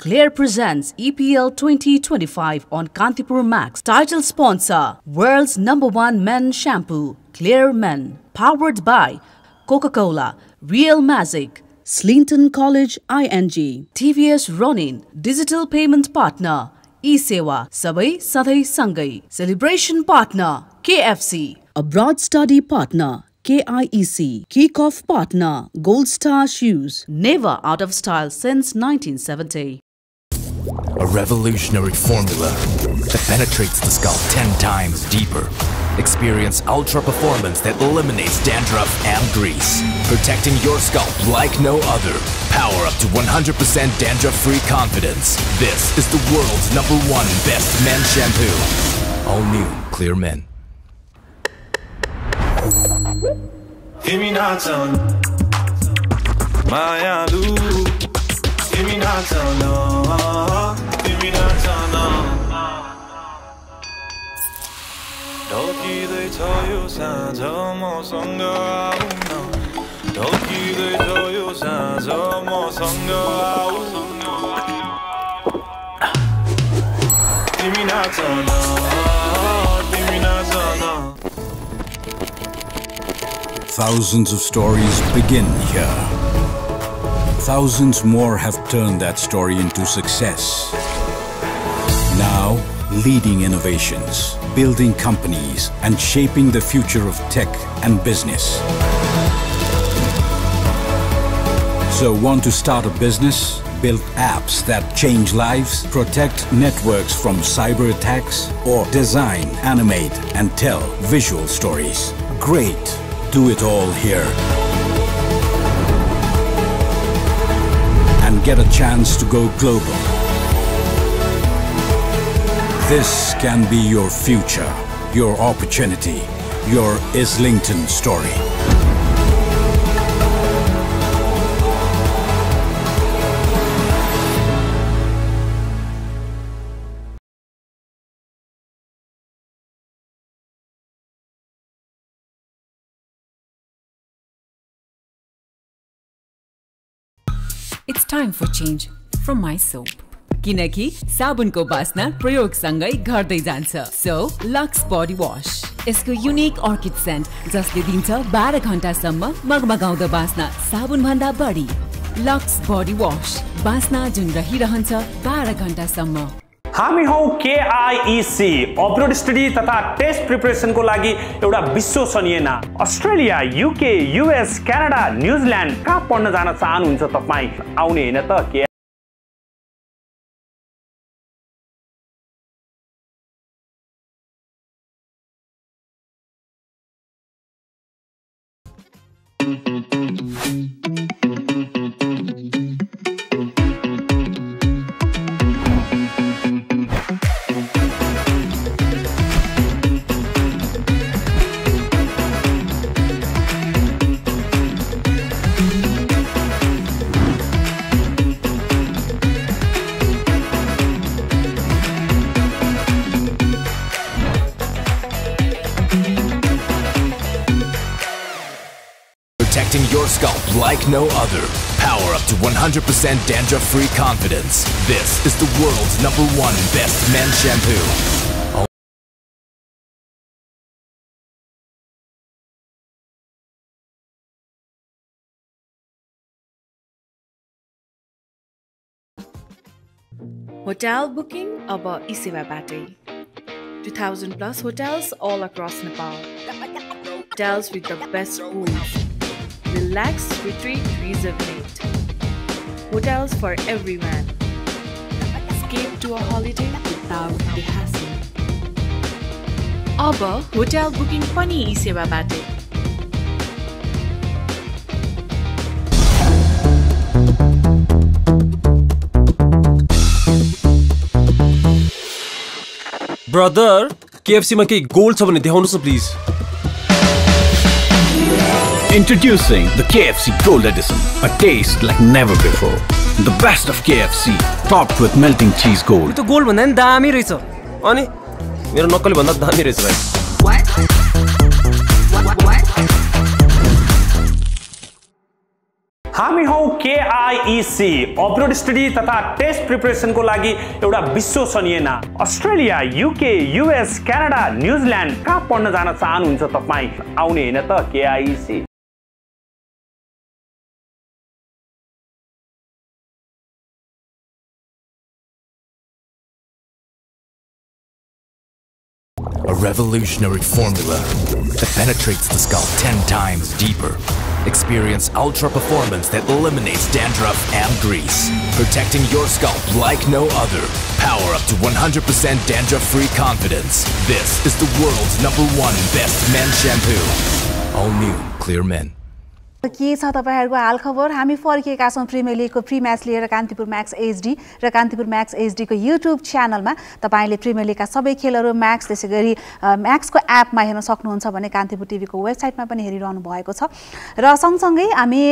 Clear presents EPL 2025 on Kantipur Max. Title sponsor, world's #1 men shampoo, Clear Men. Powered by Coca-Cola, Real Magic, Slinton College ING, TVS Ronin, Digital Payment Partner, eSewa, Sabai Sadai Sangai, Celebration Partner, KFC, Abroad Study Partner, KIEC, Kickoff Partner, Gold Star Shoes, never out of style since 1970. A revolutionary formula that penetrates the scalp 10 times deeper. Experience ultra performance that eliminates dandruff and grease, protecting your scalp like no other. Power up to 100% dandruff-free confidence. This is the world's #1 best men shampoo. All new Clear Men. Thousands of stories begin here. Thousands more have turned that story into success. Now, leading innovations, building companies, and shaping the future of tech and business. So, want to start a business? Build apps that change lives, protect networks from cyber attacks, or design, animate, and tell visual stories? Great! Do it all here. And get a chance to go global. This can be your future, your opportunity, your Islington story. It's time for change from my soap. किनकि साबुनको बास्ना प्रयोगसँगै घट्दै जान्छ. So, Lux Body Wash. यसको unique orchid saint जसले दिन्छ 12 घण्टासम्म मगमगाउँदो बास्ना साबुन भन्दा बढी. Lux Body Wash. बास्ना जुन रहिरहन्छ 12 घण्टासम्म. हामी हौ KIEC अब्रोड स्टडी तथा टेस्ट प्रिपरेसनको लागि एउटा विश्वसनीय नाम. Australia, UK, US, Canada, New Zealand कहाँ पढ्न जान चाहनुहुन्छ तपाई? आउने हैन त Protecting your scalp like no other. Power up to 100% dandruff-free confidence. This is the world's #1 best men shampoo. Hotel booking अब eSewaबाटै. 2000 plus hotels all across Nepal. Hotels with the best pools. Relax, retreat, rejuvenate. Hotels for everyone. Escape to a holiday without the hassle. अब hotel booking पनि eSewaबाटै. Brother, KFC मा केही gold छ भने देखाउनुस् न please. Introducing the KFC Gold Edition, a taste like never before. The best of KFC, topped with melting cheese gold. यो त gold भन्दा नि दामी रहेछ. अनि मेरो नक्कली भन्दा दामी रहेछ भाइ. What? हामी हौ KIEC अब्रोड स्टडी तथा टेस्ट प्रिपरेसनको लागि एउटा विश्वसनीय नाम। Australia, UK, US, Canada, New Zealand कहाँ पढ्न जान चाहनुहुन्छ तपाई? आउने हैन त KIEC। A revolutionary formula that penetrates the scalp 10 times deeper. Experience ultra performance that eliminates dandruff and grease, protecting your scalp like no other. Power up to 100% dandruff-free confidence. This is the world's #1 best men shampoo. All new Clear Men. के छ तपाईहरुको हाल खबर? हामी फर्किएका छौं premier लिगको pre match लिएर कान्तिपुर म्याक्स HD र कान्तिपुर म्याक्स HD को YouTube च्यानलमा तपाईले प्रिमियर लिगका सबै खेलहरु म्याक्स त्यसैगरी म्याक्सको एपमा हेर्न सक्नुहुन्छ भने कान्तिपुर टिभीको वेबसाइटमा पनि हेरिरहनु भएको छ। र सँगसँगै हामी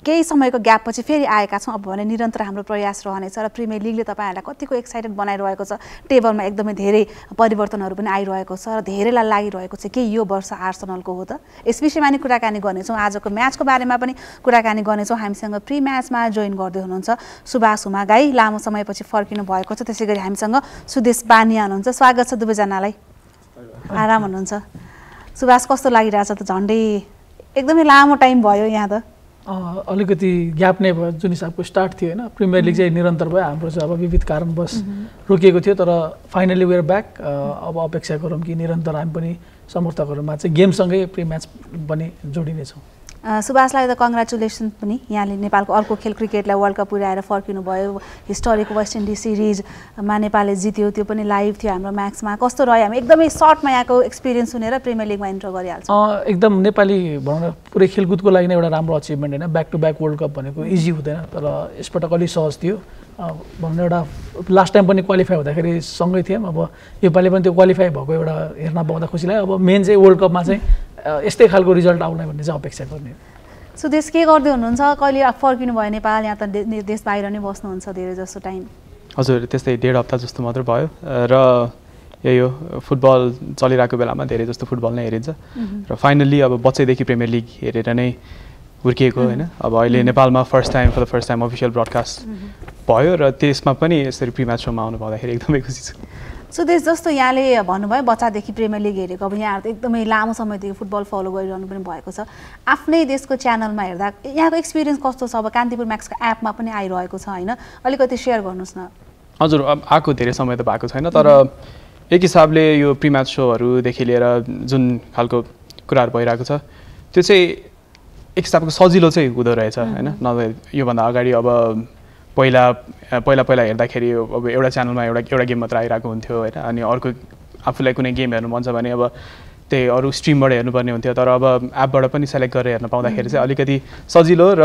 केही समयको ग्याप पछि फेरि आएका छौं। अब भने निरन्तर हाम्रो प्रयास रहनेछ र प्रिमियर लिगले तपाईहरुलाई कतिको एक्साइटेड बनाइरहेको छ। टेबलमा एकदमै धेरै परिवर्तनहरु पनि आइरहेको छ र धेरैलाई लागिरहेको छ कि यो वर्ष आर्सेनलको हो त। यस विषयमा नि कुराकानी गर्नेछौं। आजको म्याचको बारेमा पनि कुराकानी गर्नेछौं। हामीसँग प्री म्याचमा जोइन गर्दै हुनुहुन्छ सुभाष हुमागाई, लामो समयपछि फर्किनु भएको छ। त्यसैगरी हामीसँग सुदेश बानिया हुनुहुन्छ। स्वागत छ दुवैजनालाई। आराम हुनुहुन्छ? सुभाष कस्तो लागिरहेछ त? झन्डै एकदमै लामो टाइम भयो यहाँ त। अलिकति ग्याप नै भयो। जुन हिसाबको स्टार्ट थियो हैन, प्रिमियर लिग चाहिँ निरन्तर भयो। हाम्रो चाहिँ अब विविध कारणवश रोकिएको थियो, तर फाइनली वी आर ब्याक। अब अपेक्षा गरौँ कि निरन्तर हामी पनि समर्थकहरुमा चाहिँ गेमसँगै प्री म्याच पनि जोडिनेछौँ। सुभाषलाई त कङ्ग्रेचुलेसन पनि। यहाँले नेपालको अर्को खेल क्रिकेटलाई वर्ल्ड कप पुर्याएर फर्किनु भयो। हिस्टोरिक वेस्ट इन्डिज सिरिजमा नेपालले जित्यो, त्यो पनि लाइभ थियो हाम्रो म्याक्समा। कस्तो रह्यो? हामी एकदमै सर्टमा यहाँको एक्सपिरियन्स सुनेर प्रिमियर लिगमा इन्टर गरिहाल्छौँ। एकदम नेपाली भनौँ न पुरै खेलकुदको लागि नै एउटा राम्रो अचिभमेन्ट हैन। Back to back world cup भनेको इजी हुँदैन, तर यसपटक अलि सहज थियो। भनौँ एउटा लास्ट टाइम पनि क्वालिफाई हुँदाखेरि सँगै थियौँ। अब योपालि पनि त्यो क्वालिफाई भएको एउटा हेर्न पाउँदा खुसी लाग्यो। अब मेन चाहिँ वर्ल्ड कपमा चाहिँ यस्तै खालको रिजल्ट आउने भन्ने चाहिँ अपेक्षा गर्ने। सुदेश के गर्दै हुनुहुन्छ? कहिले फर्किनु भयो नेपाल? यहाँ त देश बाहिर नै बस्नुहुन्छ धेरै जस्तो टाइम। हजुर, त्यस्तै 1.5 हप्ता जस्तो मात्र भयो र यही हो, फुटबल चलिरहेको बेलामा धेरै जस्तो फुटबल नै हेरिन्छ र फाइनल्ली अब बच्चैदेखि प्रिमियर लिग हेरेर नै हुर्किएको हैन। अब अहिले नेपालमा for the first time official broadcast भयो र त्यसमा पनि यसरी प्री म्याच शोमा आउनु पाउँदाखेरि एकदमै खुसी छु। सुदेश, जस्तो यहाँले भन्नुभयो बच्चादेखि प्रिमियर लिग हेरेको, अब यहाँ त एकदमै लामो समयदेखि फुटबल फलो गरिरहनु पनि भएको छ। आफ्नै देशको च्यानलमा हेर्दा यहाँको एक्सपिरियन्स कस्तो छ? अब कान्तिपुर म्याक्सको एपमा पनि आइरहेको छ हैन, अलिकति सेयर गर्नुहोस् न। हजुर, आएको धेरै समय त भएको छैन, तर एक हिसाबले यो प्री म्याच शोहरूदेखि लिएर जुन खालको कुराहरू भइरहेको छ त्यो चाहिँ एक हिसाबको सजिलो चाहिँ हुँदो रहेछ हैन। नभए योभन्दा अगाडि अब पहिला हेर्दाखेरि अब एउटा च्यानलमा एउटा गेम मात्र आइरहेको हुन्थ्यो हैन, अनि अर्को आफूलाई कुनै गेम हेर्नु मन छ भने अब त्यही अरू स्ट्रिमबाट हेर्नुपर्ने हुन्थ्यो। तर अब एपबाट पनि सेलेक्ट गरेर हेर्न पाउँदाखेरि चाहिँ अलिकति सजिलो र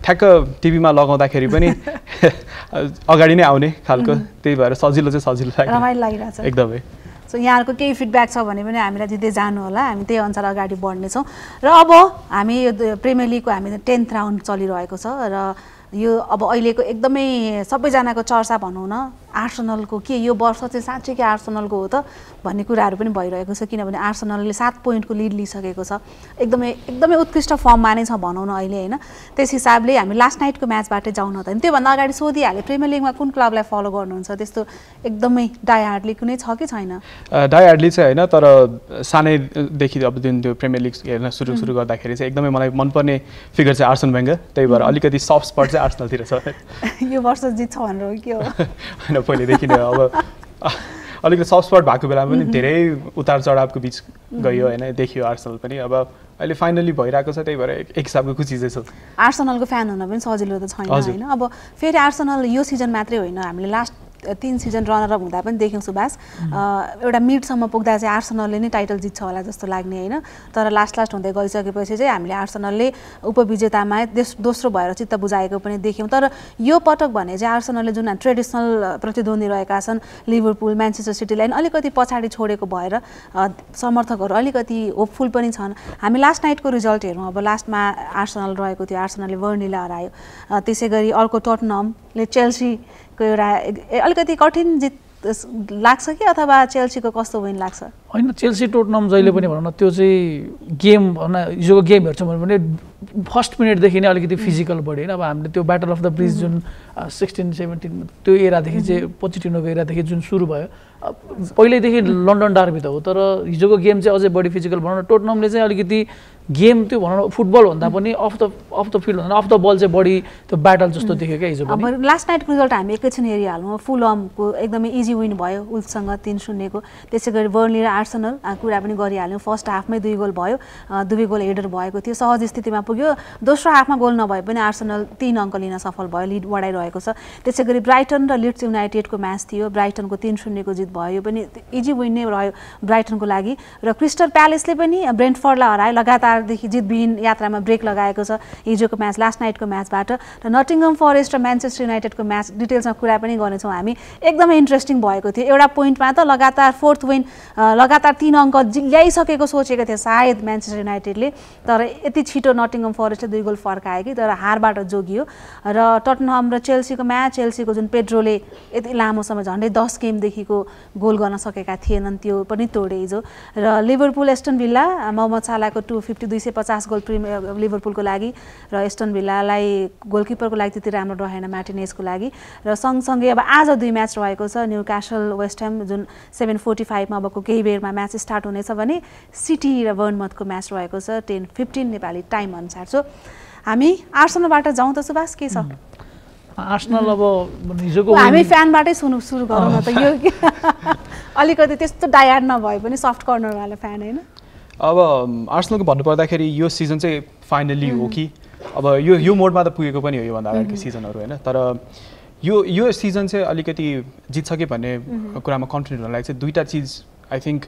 ठ्याक्क टिभीमा लगाउँदाखेरि पनि अगाडि नै आउने खालको, त्यही भएर सजिलो लाग्यो, रमाइलो लागिरहेछ एकदमै। सो यहाँको केही फिडब्याक छ भने पनि हामीलाई दिँदै जानु होला, हामी त्यही अनुसार अगाडि बढ्नेछौँ। र अब हामी यो प्रिमियर लिगको हामी 10th राउन्ड चलिरहेको छ र यो अब अहिलेको एकदमै सबैजनाको चर्चा भनौँ न आर्सेनलको के यो वर्ष चाहिँ साँच्चै के आर्सेनलको हो त भन्ने कुराहरू पनि भइरहेको छ। किनभने आर्सेनलले 7 पोइन्टको लिड लिइसकेको छ, एकदमै उत्कृष्ट फर्ममा नै छ भनौँ न अहिले हैन। त्यस हिसाबले हामी लास्ट नाइटको म्याचबाटै जाउँ न त। त्योभन्दा अगाडि सोधिहालेँ, प्रिमियर लिगमा कुन क्लबलाई फलो गर्नुहुन्छ? त्यस्तो एकदमै डाइहार्डली कुनै छ कि छैन? डाइहार्डली चाहिँ हैन, तर सानैदेखि अब जुन त्यो प्रिमियर लिग हेर्न सुरु गर्दाखेरि चाहिँ एकदमै मलाई मनपर्ने फिगर चाहिँ आर्सन वेंगर, त्यही भएर अलिकति सफ्ट स्पट चाहिँ आर्सेनलतिर छ। यो वर्ष जित्छ भनेर हो के हो? हैन, पहिलेदेखि नै अब अलिकति सफ्ट स्पट भएको बेलामा पनि धेरै उतार चढावको बीच गयो हैन, देखियो आर्सेनल पनि। अब अहिले फाइनली भइरहेको छ, त्यही भएर एक हिसाबको खुसी चाहिँ छ। आर्सेनलको फ्यान हुन पनि सजिलो त छैन हैन। अब फेरि आर्सेनल यो सिजन मात्रै होइन, हामीले लास्ट 3 सिजन रनर अप हुँदा पनि देख्यौँ सुभाष। एउटा मिडसम्म पुग्दा चाहिँ आर्सेनलले नै टाइटल जित्छ होला जस्तो लाग्ने हैन, तर लास्ट हुँदै गइसकेपछि चाहिँ हामीले आर्सेनलले उपविजेतामा दोस्रो भएर चित्त बुझाएको पनि देख्यौँ। तर यो पटक भने चाहिँ आर्सेनलले जुन ट्रेडिसनल प्रतिद्वन्दी रहेका छन् लिभरपुल, म्यानचेस्टर सिटीलाई अलिकति पछाडि छोडेको भएर समर्थकहरू अलिकति होपफुल पनि छन्। हामी लास्ट नाइटको रिजल्ट हेरौँ। अब लास्टमा आर्सेनल रहेको थियो, आर्सेनलले बर्नीलाई हरायो। त्यसै गरी अर्को टोटनहमले चेल्सीको एउटा अलिकति कठिन जित लाग्छ कि अथवा चेल्सीको कस्तो विन लाग्छ? होइन चेल्सी टोटनम जहिले पनि भनौँ न त्यो चाहिँ गेम भनौँ न हिजोको गेम हेर्छौँ भने फर्स्ट मिनटदेखि नै अलिकति फिजिकल बढ्यो होइन अब हामीले त्यो ब्याटल अफ द ब्रिज जुन 16-17 त्यो एरादेखि चाहिँ पोचिटिनोको एरादेखि जुन सुरु भयो पहिल्यैदेखि लन्डन डार्बी त हो तर हिजोको गेम चाहिँ अझै बढी फिजिकल भनौँ न टोटनमले चाहिँ अलिकति गेम त्यो भनौँ न फुटबल भन्दा पनि अफ द फिल्ड भन्दा अफ द बल चाहिँ बढी त्यो ब्याटल जस्तो देख्यो क्या हिजो पनि लास्ट नाइटको रिजल्ट हामी एकैछिन हेरिहालौँ फुलहमको एकदमै इजी विन भयो वुल्फसँग 3-0 को त्यसै गरी बर्नली र आर्सेनल कुरा पनि गरिहाल्यौँ फर्स्ट हाफमै 2 गोल भयो 2 गोल हेडर भएको थियो सहज स्थितिमा पुग्यो दोस्रो हाफमा गोल नभए पनि आर्सेनल 3 अङ्क लिन सफल भयो लिड बढाइरहेको छ त्यसै गरी ब्राइटन र लिड्स युनाइटेडको म्याच थियो ब्राइटनको 3-0 को जित भयो पनि इजी विन नै रह्यो ब्राइटनको लागि र क्रिस्टल प्यालेसले पनि ब्रेन्टफोर्डलाई हरायो लगातारदेखि जितविहीन यात्रामा ब्रेक लगाएको छ हिजोको म्याच लास्ट नाइटको म्याचबाट र नटिङहम फरेस्ट र म्यान्चेस्टर युनाइटेडको म्याच डिटेल्समा कुरा पनि गर्नेछौँ हामी एकदमै इन्ट्रेस्टिङ भएको थियो एउटा पोइन्टमा त लगातार 4th विन लगातार 3 अङ्क ल्याइसकेको सोचेको थियो सायद म्यान्चेस्टर युनाइटेडले तर यति छिटो नटिङहम फरेस्टले 2 गोल फर्कायो कि तर हारबाट जोगियो र टटनहम र चेल्सीको म्याच चेल्सीको जुन पेड्रोले यति लामो समय झन्डै 10 गेमदेखिको गोल गर्न सकेका थिएनन् त्यो पनि तोडे हिजो र लिभरपुल एस्टन भिल्ला मोहम्मद सालाको 250 गोल लिभरपुलको लागि र एस्टन भिल्लालाई गोलकिपरको लागि त्यति राम्रो रहेन मार्टिनेजको लागि र सँगसँगै अब आज 2 म्याच रहेको छ न्युकासल वेस्ट ह्याम जुन 7:45 मा अबको केही बेरमा म्याच स्टार्ट हुनेछ भने सिटी र बर्नमथको म्याच रहेको छ 10:15 नेपाली टाइम अनुसार सो हामी आर्सेनलबाट जाउँ त सुभाष के छ आर्सेनल अब हिजोको हामी फ्यानबाटै सुरु गरौँ न त यो अलिकति त्यस्तो डायहार्ड नभए पनि सफ्ट कर्नरवाला फ्यान होइन अब आर्सेनलको भन्नुपर्दाखेरि यो सिजन चाहिँ फाइनली हो कि अब यो मोडमा त पुगेको पनि हो योभन्दा अगाडिको सिजनहरू होइन तर यो सिजन चाहिँ अलिकति जित्छ कि भन्ने कुरामा कन्फिडेन्ट हुनलाई चाहिँ 2टा चिज आई थिङ्क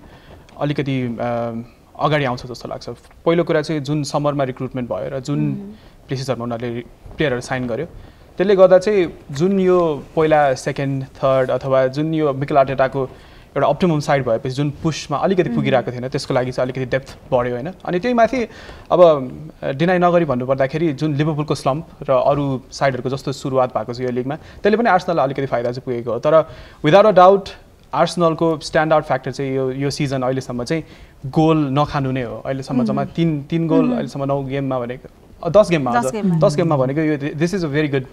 अलिकति अगाडि आउँछ जस्तो लाग्छ पहिलो कुरा चाहिँ जुन समरमा रिक्रुटमेन्ट भयो र जुन प्लेसेसहरूमा उनीहरूले प्लेयरहरू साइन गर्यो त्यसले गर्दा चाहिँ जुन यो पहिला 2nd 3rd अथवा जुन यो मिकेल आर्टेटाको एउटा अप्टिमम साइड भएपछि जुन पुसमा अलिकति पुगिरहेको थिएन त्यसको लागि चाहिँ अलिकति डेप्थ बढ्यो होइन अनि त्यही माथि अब डिनाइ नगरी भन्नुपर्दाखेरि जुन लिभरपुलको स्लम्प र अरू साइडहरूको जस्तो सुरुवात भएको छ यो लिगमा त्यसले पनि आर्सेनललाई अलिकति फाइदा चाहिँ पुगेको हो तर विदाउट अ डाउट आर्सेनलको स्ट्यान्ड आउट फ्याक्टर चाहिँ यो सिजन अहिलेसम्म चाहिँ गोल नखानु नै हो अहिलेसम्म जम्मा 3 गोल अहिलेसम्म 9 गेममा भनेको 10 गेममा भनेको यो this is a very good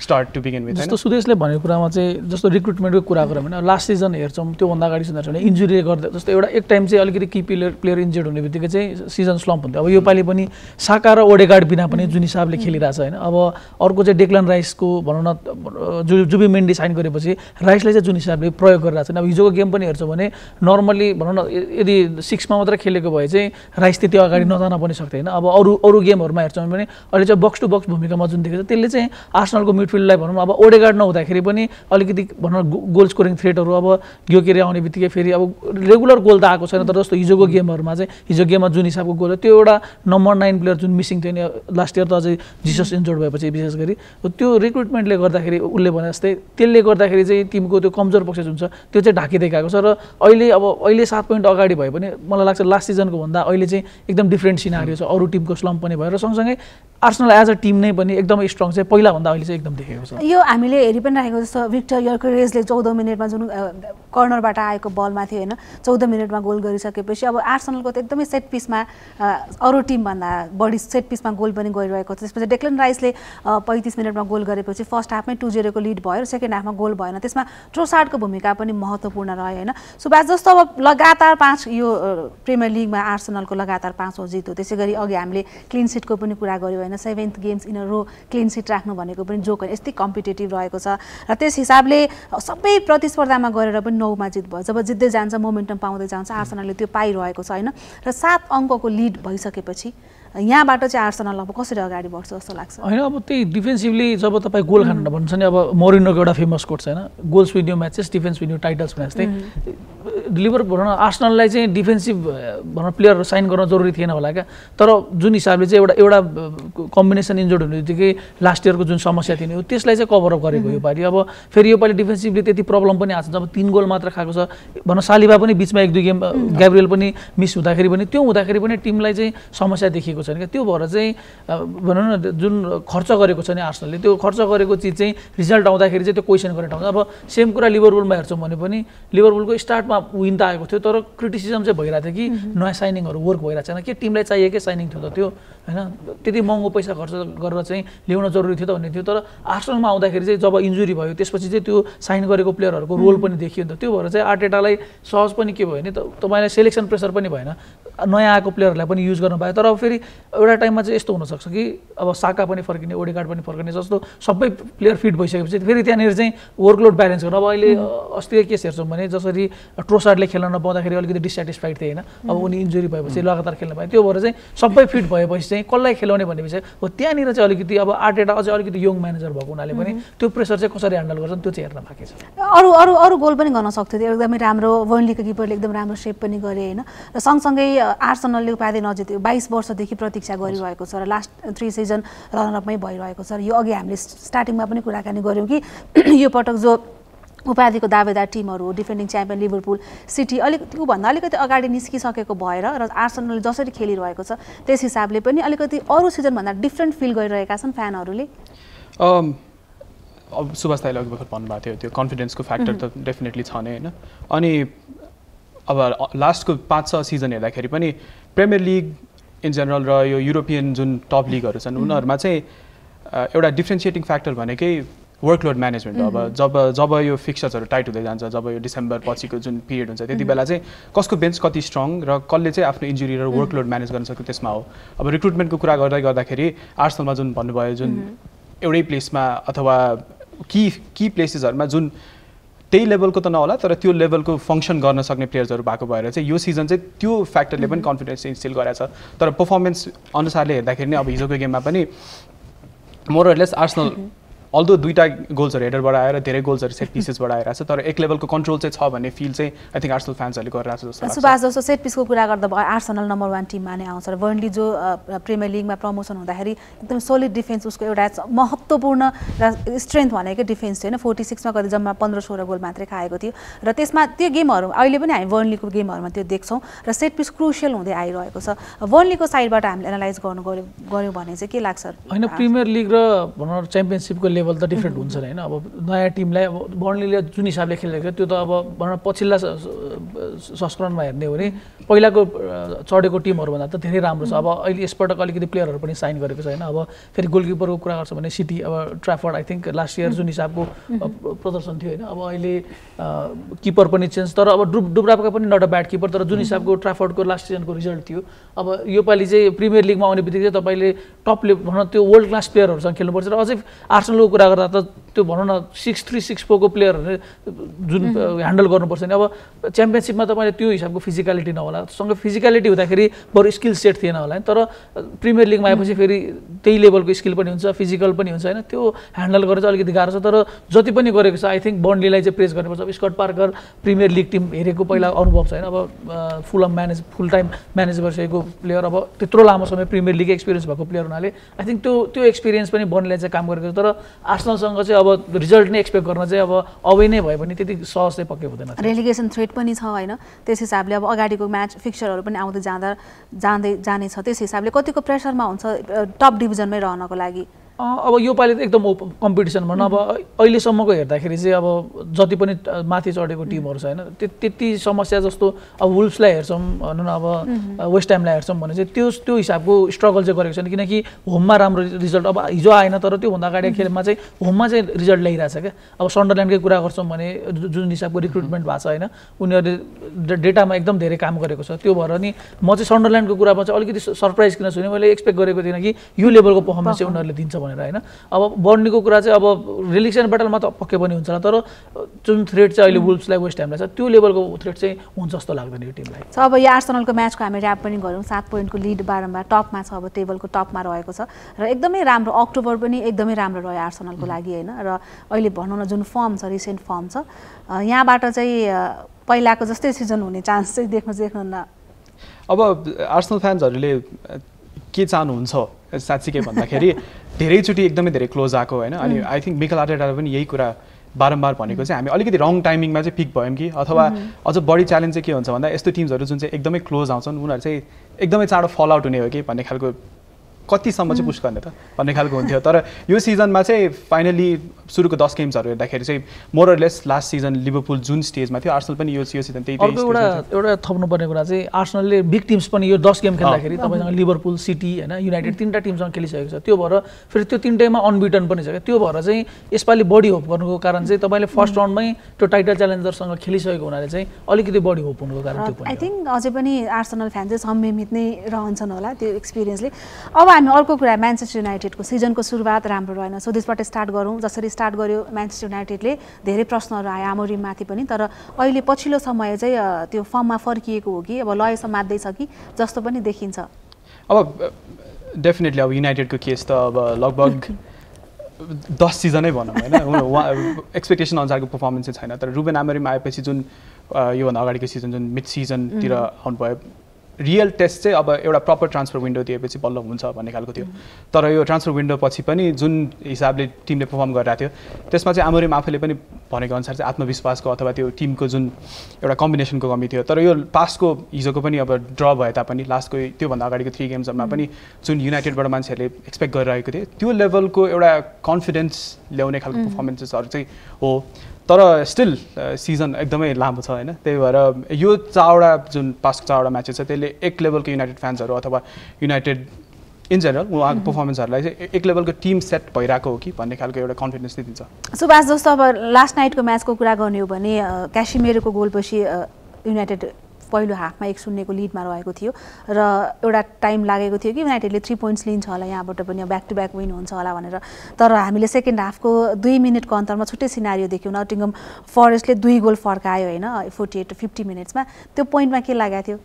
start to begin with जस्तो सुदेशले भनेको कुरामा चाहिँ जस्तो रिक्रुटमेन्टको कुरा गरौँ भने लास्ट सिजन हेर्छौँ त्योभन्दा अगाडि सिजन हेर्छौँ भने इन्जुरीले गर्दा जस्तो एउटा एक टाइम चाहिँ अलिकति की प्लेयर इन्जर्ड हुने बित्तिकै चाहिँ सिजन स्लम्प हुन्थ्यो अब योपालि पनि साका र ओडेगार्ड बिना पनि जुन हिसाबले खेलिरहेछ होइन अब अर्को चाहिँ डेक्लन राइसको भनौँ न जुबी मेन्डी साइन गरेपछि राइसलाई चाहिँ जुन हिसाबले प्रयोग गरिरहेको छ अब हिजोको गेम पनि हेर्छौँ भने नर्मली भनौँ न यदि 6मा मात्र खेलेको भए चाहिँ राइस त्यति अगाडि नजान पनि सक्दैन अब अरू गेमहरूमा हेर्छौँ भने अहिले चाहिँ बक्स टु बक्स भूमिकामा जुन देखेको छ त्यसले चाहिँ आर्सेनलको मिडफिल्डलाई भनौँ अब ओडेगार्ड नहुँदाखेरि पनि अलिकति भनौँ गोल स्कोरिङ थ्रेटहरू अब यो के आउने बित्तिकै फेरि अब रेगुलर गोल त आएको छैन तर जस्तो हिजोको गेमहरूमा चाहिँ हिजो गेममा जुन हिसाबको गोल त्यो एउटा नम्बर 9 प्लेयर जुन मिसिङ थियो नि लास्ट इयर त अझै जिसस इन्जर्ड भएपछि विशेष गरी त्यो रिक्रुटमेन्टले गर्दाखेरि उसले भने जस्तै त्यसले गर्दाखेरि चाहिँ टिमको त्यो कमजोर पक्ष जुन छ त्यो चाहिँ ढाकिँदै गएको छ र अहिले 7 पोइन्ट अगाडि भए पनि मलाई लाग्छ लास्ट सिजनको भन्दा अहिले चाहिँ एकदम डिफ्रेन्ट सिनारियो छ अरू टिमको स्लम्प पनि भयो र सँगसँगै आर्सेनल एज अ टिम नै पनि एकदमै स्ट्रङ चाहिँ पहिलाभन्दा अहिले चाहिँ एकदम देखेको छ यो हामीले हेरि पनि राखेको जस्तो भिक्टर योकेरेजले 14 मिनटमा जुन कर्नरबाट आएको बलमा थियो होइन 14 मिनटमा गोल गरिसकेपछि अब आर्सेनलको त एकदमै सेट पिसमा अरू टिमभन्दा बढी सेट पिसमा गोल पनि गइरहेको छ त्यसपछि डेक्लन राइसले 35 मिनटमा गोल गरेपछि फर्स्ट हाफमै 2-0 को लिड भयो र सेकेन्ड हाफमा गोल भएन त्यसमा ट्रोसार्डको भूमिका पनि महत्त्वपूर्ण रह्यो होइन सुभाष जस्तो अब लगातार 5 यो प्रिमियर लिगमा आर्सेनलको लगातार 5औं जित हो त्यसै गरी अघि हामीले क्लिन सिटको पनि कुरा गर्यौँ होइन 7th games in a row clean sheet राख्नु भनेको पनि जोक होइन यस्तै कम्पिटेटिभ रहेको छ र त्यस हिसाबले सबै प्रतिस्पर्धामा गरेर पनि 9मा जित भयो जब जित्दै जान्छ मोमेन्टम पाउँदै जान्छ आर्सेनलले त्यो पाइरहेको छ होइन र 7 अङ्कको लिड भइसकेपछि यहाँबाट चाहिँ आर्सेनल अब कसरी अगाडि बढ्छ जस्तो लाग्छ होइन अब त्यही डिफेन्सिभली जब तपाईँ गोल खानु भन्छ नि अब मोरिनोको एउटा फेमस कोट छ होइन goals win you matches defence win you titles भने जस्तै लिभर भनौँ न आर्सेनललाई चाहिँ डिफेन्सिभ भनौँ प्लेयर साइन गर्न जरुरी थिएन होला क्या तर जुन हिसाबले चाहिँ एउटा कम्बिनेसन इन्जर्ड हुने बित्तिकै लास्ट इयरको जुन समस्या थियो नि त्यसलाई चाहिँ कभरअप गरेको योपालि अब फेरि योपालि डिफेन्सिभली त्यति प्रब्लम पनि आएको छ जब 3 गोल मात्र खाएको छ भनौँ सालिबा पनि बिचमा 1-2 गेम ग्याब्रियल पनि मिस हुँदाखेरि पनि त्यो हुँदाखेरि पनि टिमलाई चाहिँ समस्या देखिएको छ छैन क्या त्यो भएर चाहिँ भनौँ न जुन खर्च गरेको छ नि आर्सेनलले त्यो खर्च गरेको चिज चाहिँ रिजल्ट आउँदाखेरि चाहिँ त्यो क्वेसन गर्ने ठाउँ अब सेम कुरा लिभरपुलमा हेर्छौँ भने पनि लिभरपुलको स्टार्टमा विन त आएको थियो तर क्रिटिसिजम चाहिँ भइरहेको थियो कि नयाँ साइनिङहरू वर्क भइरहेको छैन के टिमलाई चाहिएकै साइनिङ थियो त त्यो होइन त्यति महँगो पैसा खर्च गरेर चाहिँ ल्याउन जरुरी थियो त भन्ने थियो तर आर्सेनलमा आउँदाखेरि चाहिँ जब इन्जुरी भयो त्यसपछि चाहिँ त्यो साइन गरेको प्लेयरहरूको रोल पनि देखियो नि त त्यो भएर चाहिँ आर्टेटालाई सहज पनि के भयो भने तपाईँलाई सेलेक्सन प्रेसर पनि भएन नयाँ आएको प्लेयरहरूलाई पनि युज गर्नु पायो तर अब फेरि एउटा टाइममा चाहिँ यस्तो हुनसक्छ कि अब साका पनि फर्किने ओडेगार्ड पनि फर्किने जस्तो सबै प्लेयर फिट भइसकेपछि फेरि त्यहाँनिर चाहिँ वर्कलोड ब्यालेन्स गर्नु अब अहिले अस्ति केस हेर्छौँ भने जसरी ट्रोसार्डले खेल्न नपाउँदाखेरि अलिकति डिसस्याटिस्फाइड थिए होइन अब उनी इन्जुरी भएपछि लगातार खेल्न पाए त्यो भएर चाहिँ सबै फिट भएपछि चाहिँ कसलाई खेलाउने भन्ने विषय हो त्यहाँनिर चाहिँ अलिकति अब आर्टेटा अझै अलिकति यङ म्यानेजर भएको हुनाले पनि त्यो प्रेसर चाहिँ कसरी ह्यान्डल गर्छन् त्यो चाहिँ हेर्न बाँकी छ अरू गोल पनि गर्न सक्थ्यो त्यो एकदमै राम्रो बर्नलीको किपरले एकदम राम्रो सेभ पनि गरे होइन र सँगसँगै आर्सेनलले उपाधि नजित्यो 22 वर्षदेखि प्रतीक्षा गरिरहेको छ र लास्ट 3 सिजन रनरअपमै भइरहेको छ र यो अघि हामीले स्टार्टिङमा पनि कुराकानी गऱ्यौँ कि यो पटक जो उपाधिको दावेदार टिमहरू हो डिफेन्डिङ च्याम्पियन लिभरपुल सिटी त्योभन्दा अलिकति अगाडि निस्किसकेको भएर र आर्सेनलले जसरी खेलिरहेको छ त्यस हिसाबले पनि अलिकति अरू सिजनभन्दा डिफ्रेन्ट फिल गरिरहेका छन् फ्यानहरूले अब सुभाष दाइले अघि भर्खर भन्नुभएको थियो त्यो कन्फिडेन्सको फ्याक्टर त डेफिनेटली छ नै होइन अनि अब लास्टको 5-6 सिजन हेर्दाखेरि पनि प्रिमियर लिग इन जेनरल र यो युरोपियन जुन टप लिगहरू छन् उनीहरूमा चाहिँ एउटा डिफ्रेन्सिएटिङ फ्याक्टर भनेकै वर्कलोड म्यानेजमेन्ट अब जब यो फिक्चर्सहरू टाइट हुँदै जान्छ जब यो डिसेम्बर पछिको जुन पिरियड हुन्छ त्यति बेला चाहिँ कसको बेन्च कति स्ट्रङ र कसले चाहिँ आफ्नो इन्जुरी र वर्कलोड म्यानेज गर्न सक्यो त्यसमा हो अब रिक्रुटमेन्टको कुरा गर्दाखेरि आर्सेनलमा जुन भन्नुभयो जुन एउटै प्लेसमा अथवा की प्लेसेसहरूमा जुन त्यही लेभलको त नहोला तर त्यो लेभलको फङ्सन गर्न सक्ने प्लेयर्सहरू भएको भएर चाहिँ यो सिजन चाहिँ त्यो फ्याक्टरले पनि कन्फिडेन्स इन्स्टिल गराएको छ तर पर्फर्मेन्स अनुसारले हेर्दाखेरि नै अब हिजोको गेममा पनि मोर अर लेस आर्सेनल अल्दो 2टा गोल्सहरू हेडरबाट आएर धेरै गोल्सहरू सेट पिसेसबाट आइरहेको छ तर एक लेभलको कन्ट्रोल चाहिँ छ भन्ने फिल चाहिँ आई थिङ्क आर्सेनल फ्यान्सहरूले गरिरहेको छ जस्तो लाग्छ सुभाष जस्तो सेट पिसको कुरा गर्दा भयो आर्सेनल नम्बर 1 टिममा नै आउँछ र बर्नली जो प्रिमियर लिगमा प्रमोसन हुँदाखेरि एकदम सोलिड डिफेन्स उसको एउटा महत्त्वपूर्ण र स्ट्रेन्थ भनेको डिफेन्स थियो होइन 46 मा कति जम्मा 15-16 गोल मात्रै खाएको थियो र त्यसमा त्यो गेमहरू अहिले पनि हामी बर्नलीको गेमहरूमा त्यो देख्छौँ र सेट पिस क्रुसियल हुँदै आइरहेको छ बर्नलीको साइडबाट हामीले एनालाइज गऱ्यौँ भने चाहिँ के लाग्छ होइन प्रिमियर लिग र भनौँ च्याम्पियनसिपको लेभल त डिफ्रेन्ट हुन्छ होइन अब नयाँ टिमलाई अब बर्नलीले जुन हिसाबले खेलेको थियो त्यो त अब भनौँ पछिल्ला संस्करणमा हेर्ने हो भने पहिलाको चढेको टिमहरूभन्दा त धेरै राम्रो छ अब अहिले यसपटक अलिकति प्लेयरहरू पनि साइन गरेको छ होइन अब फेरि गोलकिपरको कुरा गर्छ भने सिटी अब ट्राफोर्ड आई थिङ्क लास्ट इयर जुन हिसाबको प्रदर्शन थियो होइन अब अहिले किपर पनि चेन्ज तर अब डुब्रापका पनि नट अ ब्याड किपर तर जुन हिसाबको ट्राफोर्डको लास्ट सिजनको रिजल्ट थियो अब योपालि चाहिँ प्रिमियर लिगमा आउने बित्तिकै तपाईँले टप भनौँ त्यो वर्ल्ड क्लास प्लेयरहरूसँग खेल्नुपर्छ र अझै आर्सेनलको कुरा गर्दा त त्यो भनौँ न 6'3", 6'4" को प्लेयरहरूले जुन ह्यान्डल गर्नुपर्छ नि अब च्याम्पियनसिपमा तपाईँले त्यो हिसाबको फिजिकलिटी नहोला सँग फिजिकलिटी हुँदाखेरि बरु स्किल सेट थिएन होला नि तर प्रिमियर लिगमा आएपछि फेरि त्यही लेभलको स्किल पनि हुन्छ फिजिकल पनि हुन्छ होइन त्यो ह्यान्डल गरेर चाहिँ अलिकति गाह्रो छ तर जति पनि गरेको छ आई थिङ्क बर्नलीलाई चाहिँ प्रेस गर्नुपर्छ अब Scott Parker premier league team हेरेको पहिला अनुभव छ होइन अब फुल टाइम म्यानेज गरिसकेको प्लेयर अब त्यत्रो लामो समय प्रिमियर लिग एक्सपिरियन्स भएको प्लेयर हुनाले आई थिङ्क त्यो एक्सपिरियन्स पनि बर्नलीले चाहिँ काम गरेको छ तर आर्सेनलसँग चाहिँ अब रिजल्ट नै एक्सपेक्ट गर्न चाहिँ अब अवे नै भयो भने त्यति सहज चाहिँ पक्कै हुँदैन रेलिगेसन थ्रेट पनि छ होइन त्यस हिसाबले अब अगाडिको म्याच फिक्चरहरू पनि आउँदै जाने छ त्यस हिसाबले कतिको प्रेसरमा हुन्छ टप डिभिजनमै रहनको लागि अब योपालि त एकदम कम्पिटिसन भनौँ अब अहिलेसम्मको हेर्दाखेरि चाहिँ अब जति पनि माथि चढेको टिमहरू छ होइन त्यति समस्या जस्तो अब वुल्फ्सलाई हेर्छौँ भनौँ न अब वेस्ट ह्यामलाई हेर्छौँ भने चाहिँ त्यो हिसाबको स्ट्रगल चाहिँ गरेको छैन किनकि होममा राम्रो रिजल्ट अब हिजो आएन तर त्योभन्दा अगाडि खेलमा चाहिँ होममा चाहिँ रिजल्ट ल्याइरहेछ क्या अब सन्डरल्यान्डकै कुरा गर्छौँ भने जुन हिसाबको रिक्रुटमेन्ट भएको छ होइन उनीहरूले डेटामा एकदम धेरै काम गरेको छ त्यो भएर नि म चाहिँ सन्डरल्यान्डको कुरामा चाहिँ अलिकति सरप्राइज किन छु मैले एक्सपेक्ट गरेको थिइनँ कि यो लेभलको पर्फर्मेन्स चाहिँ उनीहरूले दिन्छ भनेर होइन अब बर्नलीको कुरा चाहिँ अब रिलेक्सन ब्याटलमा त पक्कै पनि हुन्छ तर जुन थ्रेट चाहिँ अहिले वुल्फ्सलाई वेस्ट ह्यामलाई छ त्यो लेभलको थ्रेट चाहिँ हुन्छ जस्तो लाग्दैन यो टिमलाई अब यो आर्सेनलको म्याचको हामी ऱ्याप पनि गऱ्यौँ 7 पोइन्टको लिड बारम्बार टपमा छ अब टेबलको टपमा रहेको छ र एकदमै राम्रो अक्टोबर पनि एकदमै राम्रो रह्यो आर्सेनलको लागि होइन र अहिले भनौँ न जुन फर्म छ रिसेन्ट फर्म छ यहाँबाट चाहिँ पहिलाको जस्तै सिजन हुने चान्स चाहिँ देख्नु न अब आर्सेनल फ्यान्सहरूले के चाहनुहुन्छ साँच्चीकै भन्दाखेरि धेरैचोटि एकदमै धेरै क्लोज आएको होइन अनि आई थिङ्क मिकेल आर्टेटाले पनि यही कुरा बारम्बार भनेको चाहिँ हामी अलिकति रङ टाइमिङमा चाहिँ पिक भयौँ कि अथवा अझ बढी च्यालेन्ज चाहिँ के हुन्छ भन्दा यस्तो टिम्सहरू जुन चाहिँ एकदमै क्लोज आउँछन् उनीहरू चाहिँ एकदमै चाँडो फल आउट हुने हो कि भन्ने खालको कतिसम्म चाहिँ पुश गर्ने त भन्ने खालको हुन्थ्यो तर यो सिजनमा चाहिँ फाइनली सुरुको 10 गेम्सहरू हेर्दाखेरि चाहिँ more or less last season Liverpool जुन स्टेजमा थियो आर्सेनल पनि यो सिजन त्यही एउटा थप्नुपर्ने कुरा चाहिँ आर्सेनलले बिग टिम्स पनि यो 10 गेम खेल्दाखेरि तपाईँसँग लिभरपुल सिटी हैन युनाइटेड तीनटा टिमसँग खेलिसकेको छ त्यो भएर फेरि त्यो तीनटैमा अनबिटन पनि छ त्यो भएर चाहिँ यसपालि बढी होप गर्नुको कारण चाहिँ तपाईँले फर्स्ट राउन्डमै त्यो टाइटल च्यालेन्जरसँग खेलिसकेको हुनाले चाहिँ अलिकति बढी होप हुनुको कारण त्यो आई थिंक अझै पनि आर्सेनल फ्यान चाहिँ सम्मिमित नै रहन्छन् होला त्यो एक्सपिरियन्सले अब हामी अर्को कुरा म्यानचेस्टर युनाइटेडको सिजनको सुरुवात राम्रो रहेन सो त्यसबाट स्टार्ट गरौँ जसरी स्टार्ट गर्यो म्यानचेस्टर युनाइटेडले धेरै प्रश्नहरू आयो आमोरिममाथि पनि तर अहिले पछिल्लो समय चाहिँ त्यो फर्ममा फर्किएको हो कि अब लय समात्दैछ कि जस्तो पनि देखिन्छ अब डेफिनेटली अब युनाइटेडको केस त अब लगभग 10 सिजनै भनौँ हैन एक्सपेक्टेसन अनुसारको पर्फर्मेन्स छैन तर रुबेन आमोरिम आएपछि जुन योभन्दा अगाडिको सिजन जुन मिड सिजनतिर आउनुभयो रियल टेस्ट चाहिँ अब एउटा प्रपर ट्रान्सफर विन्डो दिएपछि बल्ल हुन्छ भन्ने खालको थियो तर यो ट्रान्सफर विन्डो पछि पनि जुन हिसाबले टिमले पर्फर्म गरिरहेको थियो त्यसमा चाहिँ आमोरिम आफूले पनि भनेको अनुसार चाहिँ आत्मविश्वासको अथवा त्यो टिमको जुन एउटा कम्बिनेसनको कमी थियो तर यो पास्टको हिजोको पनि अब ड्र भए तापनि लास्टको त्योभन्दा अगाडिको 3 गेम्सहरूमा पनि जुन युनाइटेडबाट मान्छेहरूले एक्सपेक्ट गरिरहेको थिए त्यो लेभलको एउटा कन्फिडेन्स ल्याउने खालको पर्फर्मेन्सेसहरू चाहिँ हो तर स्टिल सिजन एकदमै लामो छ हैन त्यही भएर यो चारवटा जुन पास्टको चारवटा म्याचेस छ त्यसले एक लेभलको युनाइटेड फ्यान्सहरू अथवा युनाइटेड इन जेनरल उहाँको पर्फर्मेन्सहरूलाई चाहिँ एक लेभलको टिम सेट भइरहेको हो कि भन्ने खालको एउटा कन्फिडेन्स दिन्छ सुभाष जस्तो अब लास्ट नाइटको म्याचको कुरा गर्ने हो भने क्यासिमेरोको गोलपछि युनाइटेड पहिलो हाफमा 1-0 को लिडमा रहेको थियो र एउटा टाइम लागेको थियो कि युनाइटेडले 3 पोइन्ट्स लिन्छ होला यहाँबाट पनि ब्याक टु ब्याक विन हुन्छ होला भनेर तर हामीले सेकेन्ड हाफको 2 मिनेटको अन्तरमा छुट्टै सिनारियो देख्यौँ नटिङहम फरेस्टले 2 गोल फर्कायो हैन 48 to 50 मिनेट्समा त्यो पोइन्टमा के लागेको थियो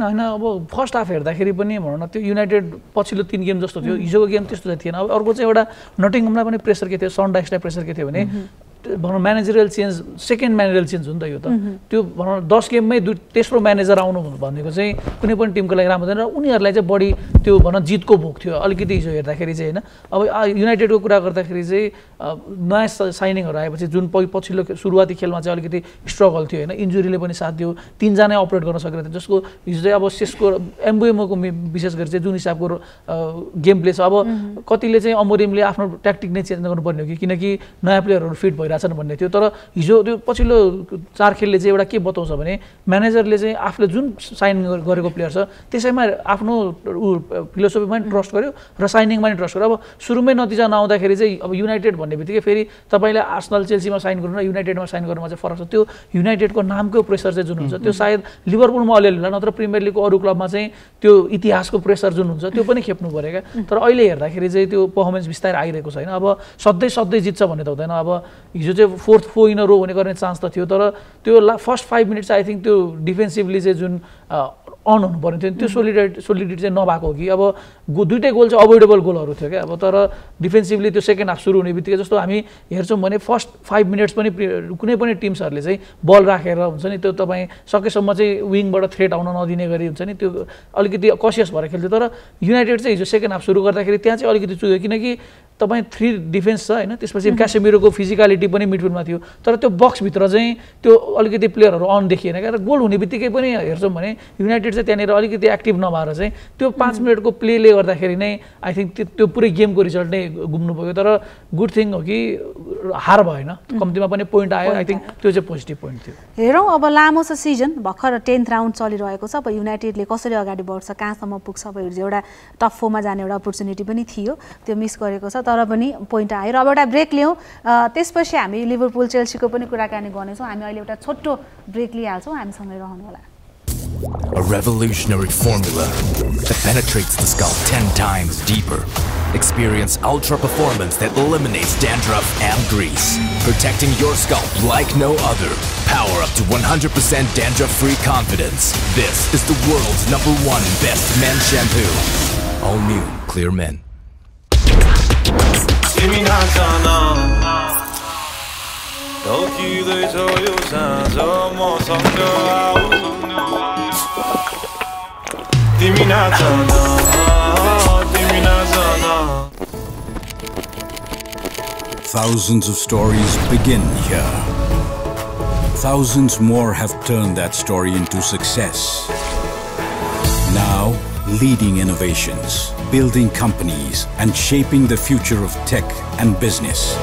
हैन अब फर्स्ट हाफ हेर्दाखेरि पनि भनौँ न त्यो युनाइटेड पछिल्लो 3 गेम जस्तो थियो हिजोको गेम त्यस्तो चाहिँ थिएन अब अर्को चाहिँ एउटा नटिङहमलाई पनि प्रेसर के थियो सनराइजलाई प्रेसर के थियो भने भनौँ managerial change second managerial change हो नि त यो त त्यो भनौँ 10 गेममै तेस्रो म्यानेजर आउनु भनेको चाहिँ कुनै पनि टिमको लागि राम्रो हुँदैन र उनीहरूलाई चाहिँ बढी त्यो भनौँ जितको भोक थियो अलिकति हिजो हेर्दाखेरि चाहिँ हैन अब युनाइटेडको कुरा गर्दाखेरि चाहिँ नयाँ साइनिङहरू आएपछि जुन पछिल्लो सुरुवाती खेलमा चाहिँ अलिकति स्ट्रगल थियो हैन इन्जुरीले पनि साथ दियो 3 जना अपरेट गर्न सकेको थियो जसको हिजो चाहिँ अब सेसको एम्बुएमोको विशेष गरी चाहिँ जुन हिसाबको गेम प्ले छ अब कतिले चाहिँ अमोरिमले आफ्नो ट्याक्टिक नै चेन्ज गर्नुपर्ने हो कि किनकि नयाँ प्लेयरहरू फिट भइरहेछन् भन्ने थियो तर हिजो त्यो पछिल्लो 4 खेलले चाहिँ एउटा के बताउँछ भने म्यानेजरले चाहिँ आफूले जुन साइन गरेको प्लेयर छ त्यसैमा आफ्नो फिलोसफीमा पनि ट्रस्ट गर्यो र साइनिङमा पनि ट्रस्ट गर्यो अब सुरुमै नतिजा नआउँदाखेरि चाहिँ अब युनाइटेड भन्ने बित्तिकै फेरि तपाईँले आर्सेनल चेल्सीमा साइन गर्नु र युनाइटेडमा साइन गर्नुमा चाहिँ फरक छ त्यो युनाइटेडको नामको प्रेसर चाहिँ जुन हुन्छ त्यो सायद लिभरपुलमा अलिअलि होला नत्र प्रिमियर लिगको अरू क्लबमा चाहिँ त्यो इतिहासको प्रेसर जुन हुन्छ त्यो पनि खेप्नु पऱ्यो क्या तर अहिले हेर्दाखेरि चाहिँ त्यो पर्फर्मेन्स बिस्तारै आइरहेको छैन अब सधैँ जित्छ भन्ने त हुँदैन अब हिजो चाहिँ 4th 4 इन अ रो हुने गर्ने चान्स त थियो तर त्यो फर्स्ट 5 मिनट चाहिँ आई थिङ्क त्यो डिफेन्सिभली चाहिँ जुन अन हुनु पर्ने थियो त्यो सोलिडिटी चाहिँ नभएको हो कि अब दुईटै गोल चाहिँ अभोइडेबल गोलहरू थियो क्या अब तर डिफेन्सिभली त्यो सेकेन्ड हाफ सुरु हुने बित्तिकै जस्तो हामी हेर्छौँ भने फर्स्ट 5 मिनट्स पनि कुनै पनि टिम्सहरूले चाहिँ बल राखेर हुन्छ नि त्यो तपाईँ सकेसम्म चाहिँ विङबाट थ्रेट आउन नदिने गरी हुन्छ नि त्यो अलिकति कसियस भएर खेल्थ्यो तर युनाइटेड चाहिँ हिजो सेकेन्ड हाफ सुरु गर्दाखेरि त्यहाँ चाहिँ अलिकति चुक्यो किनकि तपाईँ 3 डिफेन्स छ हैन त्यसपछि क्यासेमिरोको फिजिकलिटी पनि मिडफिल्डमा थियो तर त्यो बक्सभित्र चाहिँ त्यो अलिकति प्लेयरहरू अन देखिएन क्या र गोल हुने बित्तिकै पनि हेर्छौँ भने युनाइटेड चाहिँ त्यहाँनिर अलिकति एक्टिभ नभएर चाहिँ त्यो 5 मिनटको प्लेले गर्दाखेरि नै आई थिङ्क त्यो पुरै गेमको रिजल्ट नै गुम्नु पुग्यो तर गुड थिङ हो कि हार भएन कम्तीमा पनि पोइन्ट आयो आई थिङ्क त्यो चाहिँ पोजिटिभ पोइन्ट थियो हेरौँ अब लामो छ सिजन भर्खर 10th राउन्ड चलिरहेको छ अब युनाइटेडले कसरी अगाडि बढ्छ कहाँसम्म पुग्छ अब एउटा टप 4 मा जाने एउटा अपर्च्युनिटी पनि थियो त्यो मिस गरेको छ तर पनि पोइन्ट आयो र अब एउटा ब्रेक लियौँ त्यसपछि हामी लिभरपुल चेल्सीको पनि कुराकानी गर्नेछौँ हामी अहिले एउटा छोटो ब्रेक लिइहाल्छौँ हामीसँगै रहनु होला A revolutionary formula that penetrates the scalp 10 times deeper. Experience ultra performance that eliminates dandruff and grease, protecting your scalp like no other. Power up to 100% dandruff-free confidence. This is the world's #1 best men shampoo. All new Clear Men. Thousands of stories begin here. Thousands more have turned that story into success. Now, leading innovations, building companies, and shaping the future of tech and business.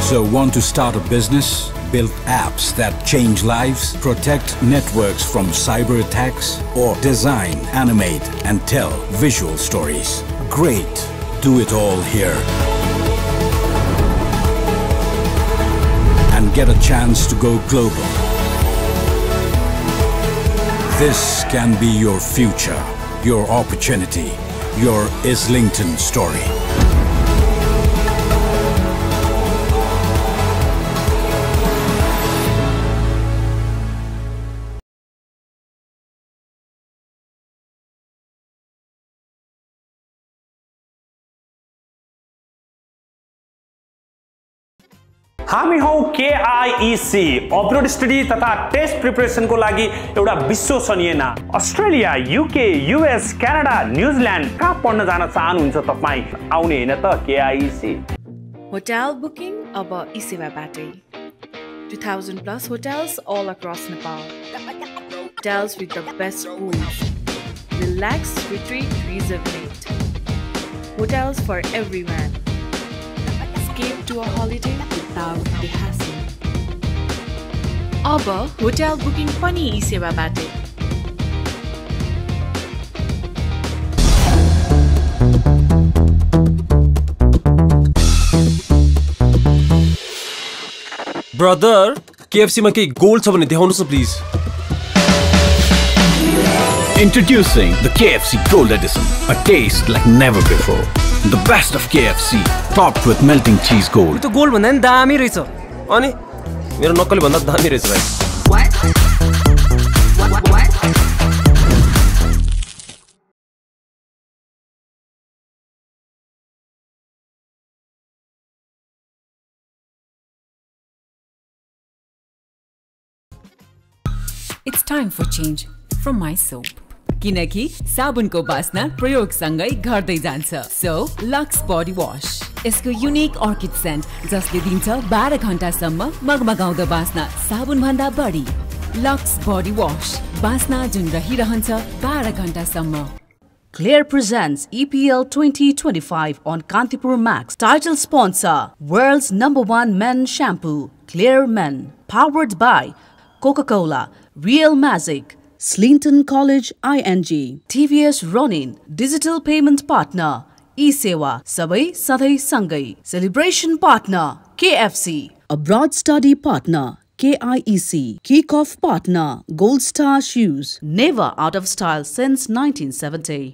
So want to start a business? Build apps that change lives, protect networks from cyber attacks, or design, animate, and tell visual stories? Great! Do it all here. And get a chance to go global. This can be your future, your opportunity, your Islington story. हामी हौ KIEC abroad study तथा test प्रिपरेसनको लागि एउटा विश्वसनीय नाम। Australia, UK, US, Canada, New Zealand कहाँ पढ्न जान चाहनुहुन्छ तपाईँ? आउने हैन त KIEC। Hotel booking अब eSevabatai. 2000 plus hotels all across Nepal. Hotels with the best pools. Relax, retreat, rejuvenate. Hotels for everyone. Escape to a holiday without the hassle. अब hotel booking पनि eSevabatai. Brother, KFC मा केही gold छ भने देखाउनुस् न please. Introducing the KFC Gold Edition, a taste like never before. The best of KFC, topped with melting cheese gold. यो त gold भन्दा नि दामी रहेछ। अनि मेरो नक्कली भन्दा दामी रहेछ भाइ। It's time for change from my soap. किनकि साबुनको बास्ना प्रयोगसँगै घट्दै जान्छ। So, Lux Body Wash. यसको युनिक अर्किड सेन्ट जसले दिन्छ 12 घण्टासम्म मगमगाउँदो बास्ना साबुन भन्दा बढी। Lux Body Wash. बास्ना जुन रहिरहन्छ 12 घण्टासम्म। Clear presents EPL 2025 on Kantipur Max. Title sponsor, world's #1 men shampoo, Clear Men. Powered by Coca-Cola, Real Magic, Islington College ING, TVS Ronin, Digital Payment Partner, eSewa, Sabai Sadai Sangai, Celebration Partner, KFC, Abroad Study Partner, KIEC, Kickoff Partner, Gold Star Shoes, never out of style since 1970.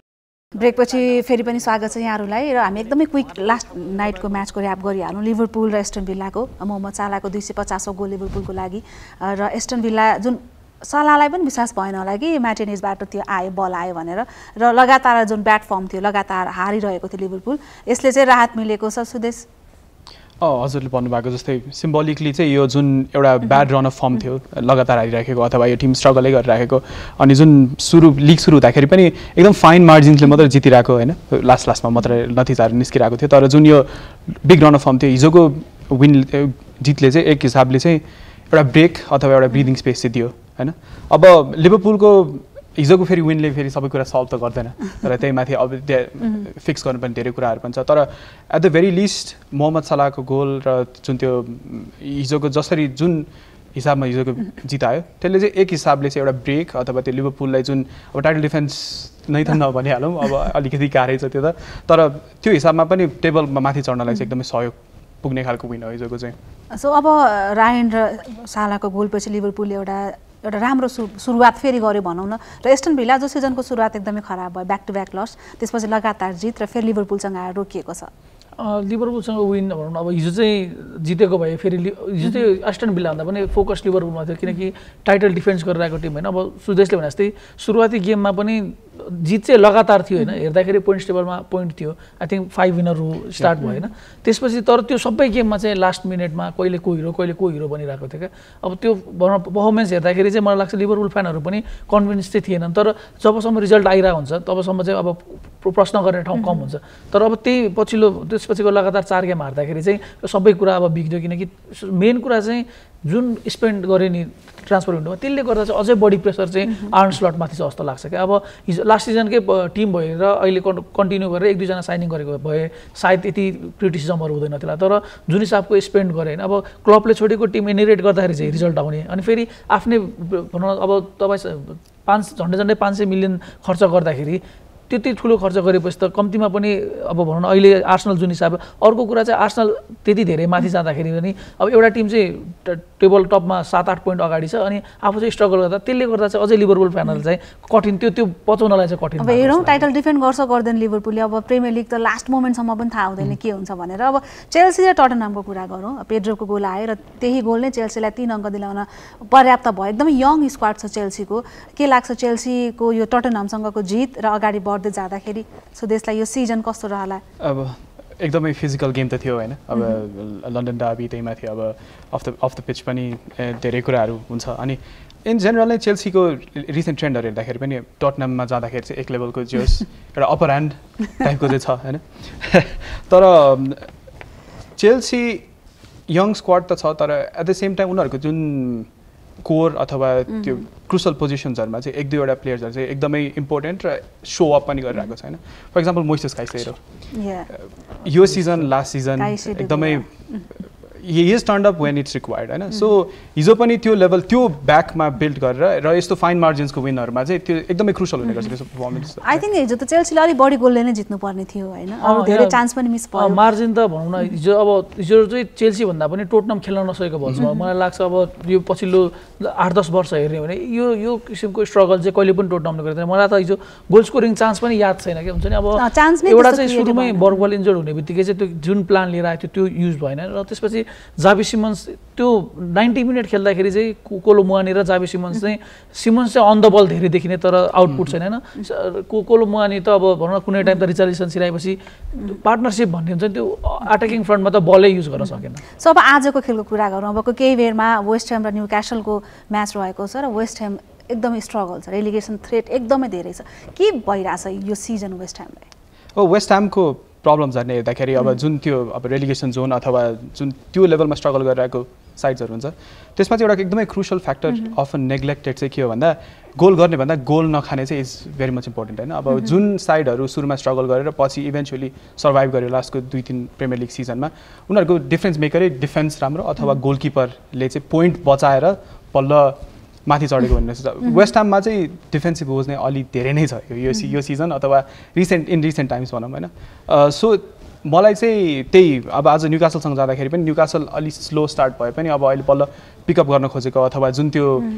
ब्रेकपछि फेरि पनि स्वागत छ यहाँहरूलाई र हामी एकदमै quick last नाइटको म्याचको rap गरिहालौँ। Liverpool र Aston भिल्लाको Mohammad सालाको 250औं goal लिभरपुलको लागि र एस्टन भिल्ला जुन सालालाई पनि विश्वास भएन होला कि म्यार्टिनेजबाट त्यो आयो बल आयो भनेर र लगातार जुन ब्याट फर्म थियो लगातार हारिरहेको थियो लिभरपुल, यसले चाहिँ राहत मिलेको छ। सुदेश हजुरले भन्नुभएको जस्तै सिम्बोलिकली चाहिँ यो जुन एउटा ब्याड रन अफ फर्म थियो लगातार हारिराखेको अथवा यो टिम स्ट्रगलै गरिराखेको अनि जुन लिग सुरु हुँदाखेरि पनि एकदम फाइन मार्जिन्सले मात्रै जितिरहेको होइन, लास्टमा मात्रै नतिजाहरू निस्किरहेको थियो। तर जुन यो बिग रन अफ फर्म थियो हिजोको जितले चाहिँ एक हिसाबले चाहिँ एउटा ब्रेक अथवा एउटा ब्रिदिङ स्पेस चाहिँ दियो होइन। अब लिभरपुलको हिजोको फेरि विनले फेरि सबै कुरा सल्भ त गर्दैन र त्यही माथि अब फिक्स गर्नु पनि धेरै कुराहरू पनि छ। तर at the very least Mohamed सलाहको गोल र जुन त्यो हिजोको जसरी जुन हिसाबमा हिजोको जित आयो त्यसले चाहिँ एक हिसाबले चाहिँ एउटा ब्रेक अथवा त्यो लिभरपुललाई जुन अब टाइटल डिफेन्स नै त नभनिहालौँ, अब अलिकति गाह्रै छ त्यो त, तर त्यो हिसाबमा पनि टेबलमा माथि चढ्नलाई चाहिँ एकदमै सहयोग पुग्ने खालको विन हो हिजोको चाहिँ। सो अब रायन र सालाको गोलपछि लिभरपुलले एउटा राम्रो सुरुवात फेरि गर्यो भनौँ न र एस्टन भिल्ला जो सिजनको सुरुवात एकदमै खराब भयो, ब्याक टु ब्याक लस, त्यसपछि लगातार जित र फेरि लिभरपुलसँग आएर रोकिएको छ। लिभरपुलसँग विन भनौँ न अब हिजो चाहिँ जितेको भए फेरि हिजो चाहिँ एस्टन भिल्लाभन्दा पनि फोकस लिभरपुलमा थियो किनकि टाइटल डिफेन्स गरिरहेको टिम होइन। अब सुदेशले भने जस्तै सुरुवाती गेममा पनि जित चाहिँ लगातार थियो होइन, हेर्दाखेरि पोइन्ट्स टेबलमा पोइन्ट थियो, आई थिङ्क 5 विनरहरू स्टार्ट भयो होइन। त्यसपछि तर त्यो सबै गेममा चाहिँ लास्ट मिनटमा कहिले को हिरो बनिरहेको थियो क्या। अब त्यो पर्फर्मेन्स हेर्दाखेरि चाहिँ मलाई लाग्छ लिभरपुल फ्यानहरू पनि कन्भिन्स चाहिँ थिएनन्, तर जबसम्म रिजल्ट आइरहेको हुन्छ तबसम्म चाहिँ अब प्रश्न गर्ने ठाउँ कम हुन्छ। तर अब त्यसपछिको लगातार 4 गेम हार्दाखेरि चाहिँ सबै कुरा अब बिग्रियो किनकि मेन कुरा चाहिँ जुन स्पेन्ड गरे नि ट्रान्सफर विन्डोमा त्यसले गर्दा चाहिँ अझै बढी प्रेसर चाहिँ आर्न स्लटमाथि छ जस्तो लाग्छ क्या। अब हिजो लास्ट सिजनकै टिम भएर अहिले कन्टिन्यू गरेर 1-2 जना साइनिङ गरेको भए सायद यति क्रिटिसिजमहरू हुँदैन थियो तर जुन हिसाबको स्पेन्ड गरे होइन अब क्लबले छोडेको टिम इनहेरिट गर्दाखेरि चाहिँ रिजल्ट आउने अनि फेरि आफ्नै भनौँ अब तपाईँ झन्डै 500 मिलियन खर्च गर्दाखेरि त्यति ठुलो खर्च गरेपछि त कम्तीमा पनि अब भनौँ न अहिले आर्सेनल जुन हिसाब अर्को कुरा चाहिँ आर्सेनल त्यति धेरै माथि जाँदाखेरि पनि अब एउटा टिम चाहिँ टेबल टपमा 7-8 पोइन्ट अगाडि छ अनि आफू चाहिँ स्ट्रगल गर्दा त्यसले गर्दा चाहिँ अझै लिभरपुल फ्यानहरूले चाहिँ कठिन त्यो पचाउनलाई चाहिँ कठिन। अब हेरौँ टाइटल डिफेन्ड गर्छ गर्दैन लिभरपुलले अब प्रिमियर लिग त लास्ट मोमेन्टसम्म पनि थाहा हुँदैन के हुन्छ भनेर। अब चेल्सी र टटनहामको कुरा गरौँ पेड्रोको गोल आयो र त्यही गोल नै चेल्सीलाई 3 अङ्क दिलाउन पर्याप्त भयो। एकदमै यङ स्क्वाड छ चेल्सीको। के लाग्छ चेल्सीको यो टटनहामसँगको जित र अगाडि बढ्दै जाँदाखेरि सुदेशलाई यो सिजन कस्तो रहला? अब एकदमै फिजिकल गेम त थियो होइन अब लन्डन डर्बी त्यहीमा थियो अब अफ द पिच पनि धेरै कुराहरू हुन्छ अनि इन जेनरल नै चेल्सीको रिसेन्ट ट्रेन्डहरू हेर्दाखेरि पनि टटनहाममा जाँदाखेरि चाहिँ एक लेभलको जोस एउटा अप्पर ह्यान्ड टाइपको चाहिँ छ होइन तर चेल्सी यङ स्क्वाड त छ तर एट द सेम टाइम उनीहरूको जुन कोर अथवा त्यो क्रुसल पोजिसन्सहरूमा चाहिँ 1-2 प्लेयर्सहरू चाहिँ एकदमै इम्पोर्टेन्ट र सो अप पनि गरिरहेको छ होइन। फर इक्जाम्पल मोइसेस काइसेडो यो सिजन लास्ट सिजन एकदमै he is turned up when it's required हैन। सो हिजो पनि त्यो लेभल त्यो ब्याकमा बिल्ड गरेर र यस्तो फाइन मार्जिन्सको विनहरुमा चाहिँ त्यो एकदमै क्रुशल हुने गर्छ त्यसको परफर्मेन्स। आई थिंक हिजो त चेल्सीले अलि बढी गोलले नै जित्नु पर्ने थियो हैन अब धेरै चान्स पनि मिस भयो। मार्जिन त भनौं न हिजो चाहिँ चेल्सी भन्दा पनि टोटनहम खेल्न नसकेको भन्छ मलाई लाग्छ। अब यो पछिल्लो 8-10 वर्ष हेर्ने भने यो किसिमको स्ट्रगल चाहिँ कहिले पनि टोटनहमले गरेको छैन। मलाई त हिजो गोल स्कोरिङ चान्स पनि याद छैन के हुन्छ नि अब एउटा चाहिँ सुरुमै बर्गवाल इन्जर्ड हुने बित्तिकै चाहिँ त्यो जुन प्लान लिएर आयो त्यो युज भएन र त्यसपछि जावी सिमन्स त्यो 90 मिनेट खेल्दाखेरि चाहिँ कोलो मुआनी र जावी सिमन्स चाहिँ अन द बल धेरै देखिने तर आउटपुट छैन हैन। कोलो मुआनी त अब भनौं न कुनै टाइम त रिचार्लिसन सिराएपछि पार्टनरशिप भन्ने हुन्छ त्यो अट्याकिङ फ्रन्टमा त बलै युज गर्न सकेन। सो अब आजको खेलको कुरा गरौँ। अबको केही बेरमा वेस्ट ह्याम र न्यूक्यासलको म्याच रहेको छ र वेस्ट ह्याम एकदमै स्ट्रगल छ, रेलिगेसन थ्रेट एकदमै धेरै छ। के भइराछ यो सिजन वेस्ट ह्यामलाई? वेस्ट ह्यामको प्रब्लम्सहरु हेर्दाखेरि अब जुन त्यो अब रेलिगेसन जोन अथवा जुन त्यो लेभलमा स्ट्रगल गरिरहेको साइड्सहरु हुन्छ त्यसमा चाहिँ एउटा एकदमै क्रुशियल फ्याक्टर अफन नेग्लेक्टेड चाहिँ के हो भन्दा गोल गर्ने भन्दा गोल नखाने चाहिँ इज भेरी मच इम्पोर्टेन्ट हैन। अब जुन साइडहरु सुरुमा स्ट्रगल गरेर पछि इभेन्चुअली सर्भाइभ गर्यो लास्टको 2-3 प्रिमियर लिग सिजनमा उनीहरुको डिफरेन्स मेकरै डिफेन्स राम्रो अथवा गोलकिपरले चाहिँ पोइन्ट बचाएर बल्ल माथि चढेको भन्ने। वेस्ट ह्याममा चाहिँ डिफेन्सिभ होज नै अलि धेरै नै छ यो सिजन अथवा रिसेन्ट टाइम्स भनौँ हैन। सो मलाई चाहिँ त्यही अब आज न्यूक्यासलसँग जाँदाखेरि पनि न्यूक्यासल अलि स्लो स्टार्ट भए पनि अब अहिले बल्ल पिकअप गर्न खोजेको अथवा जुन त्यो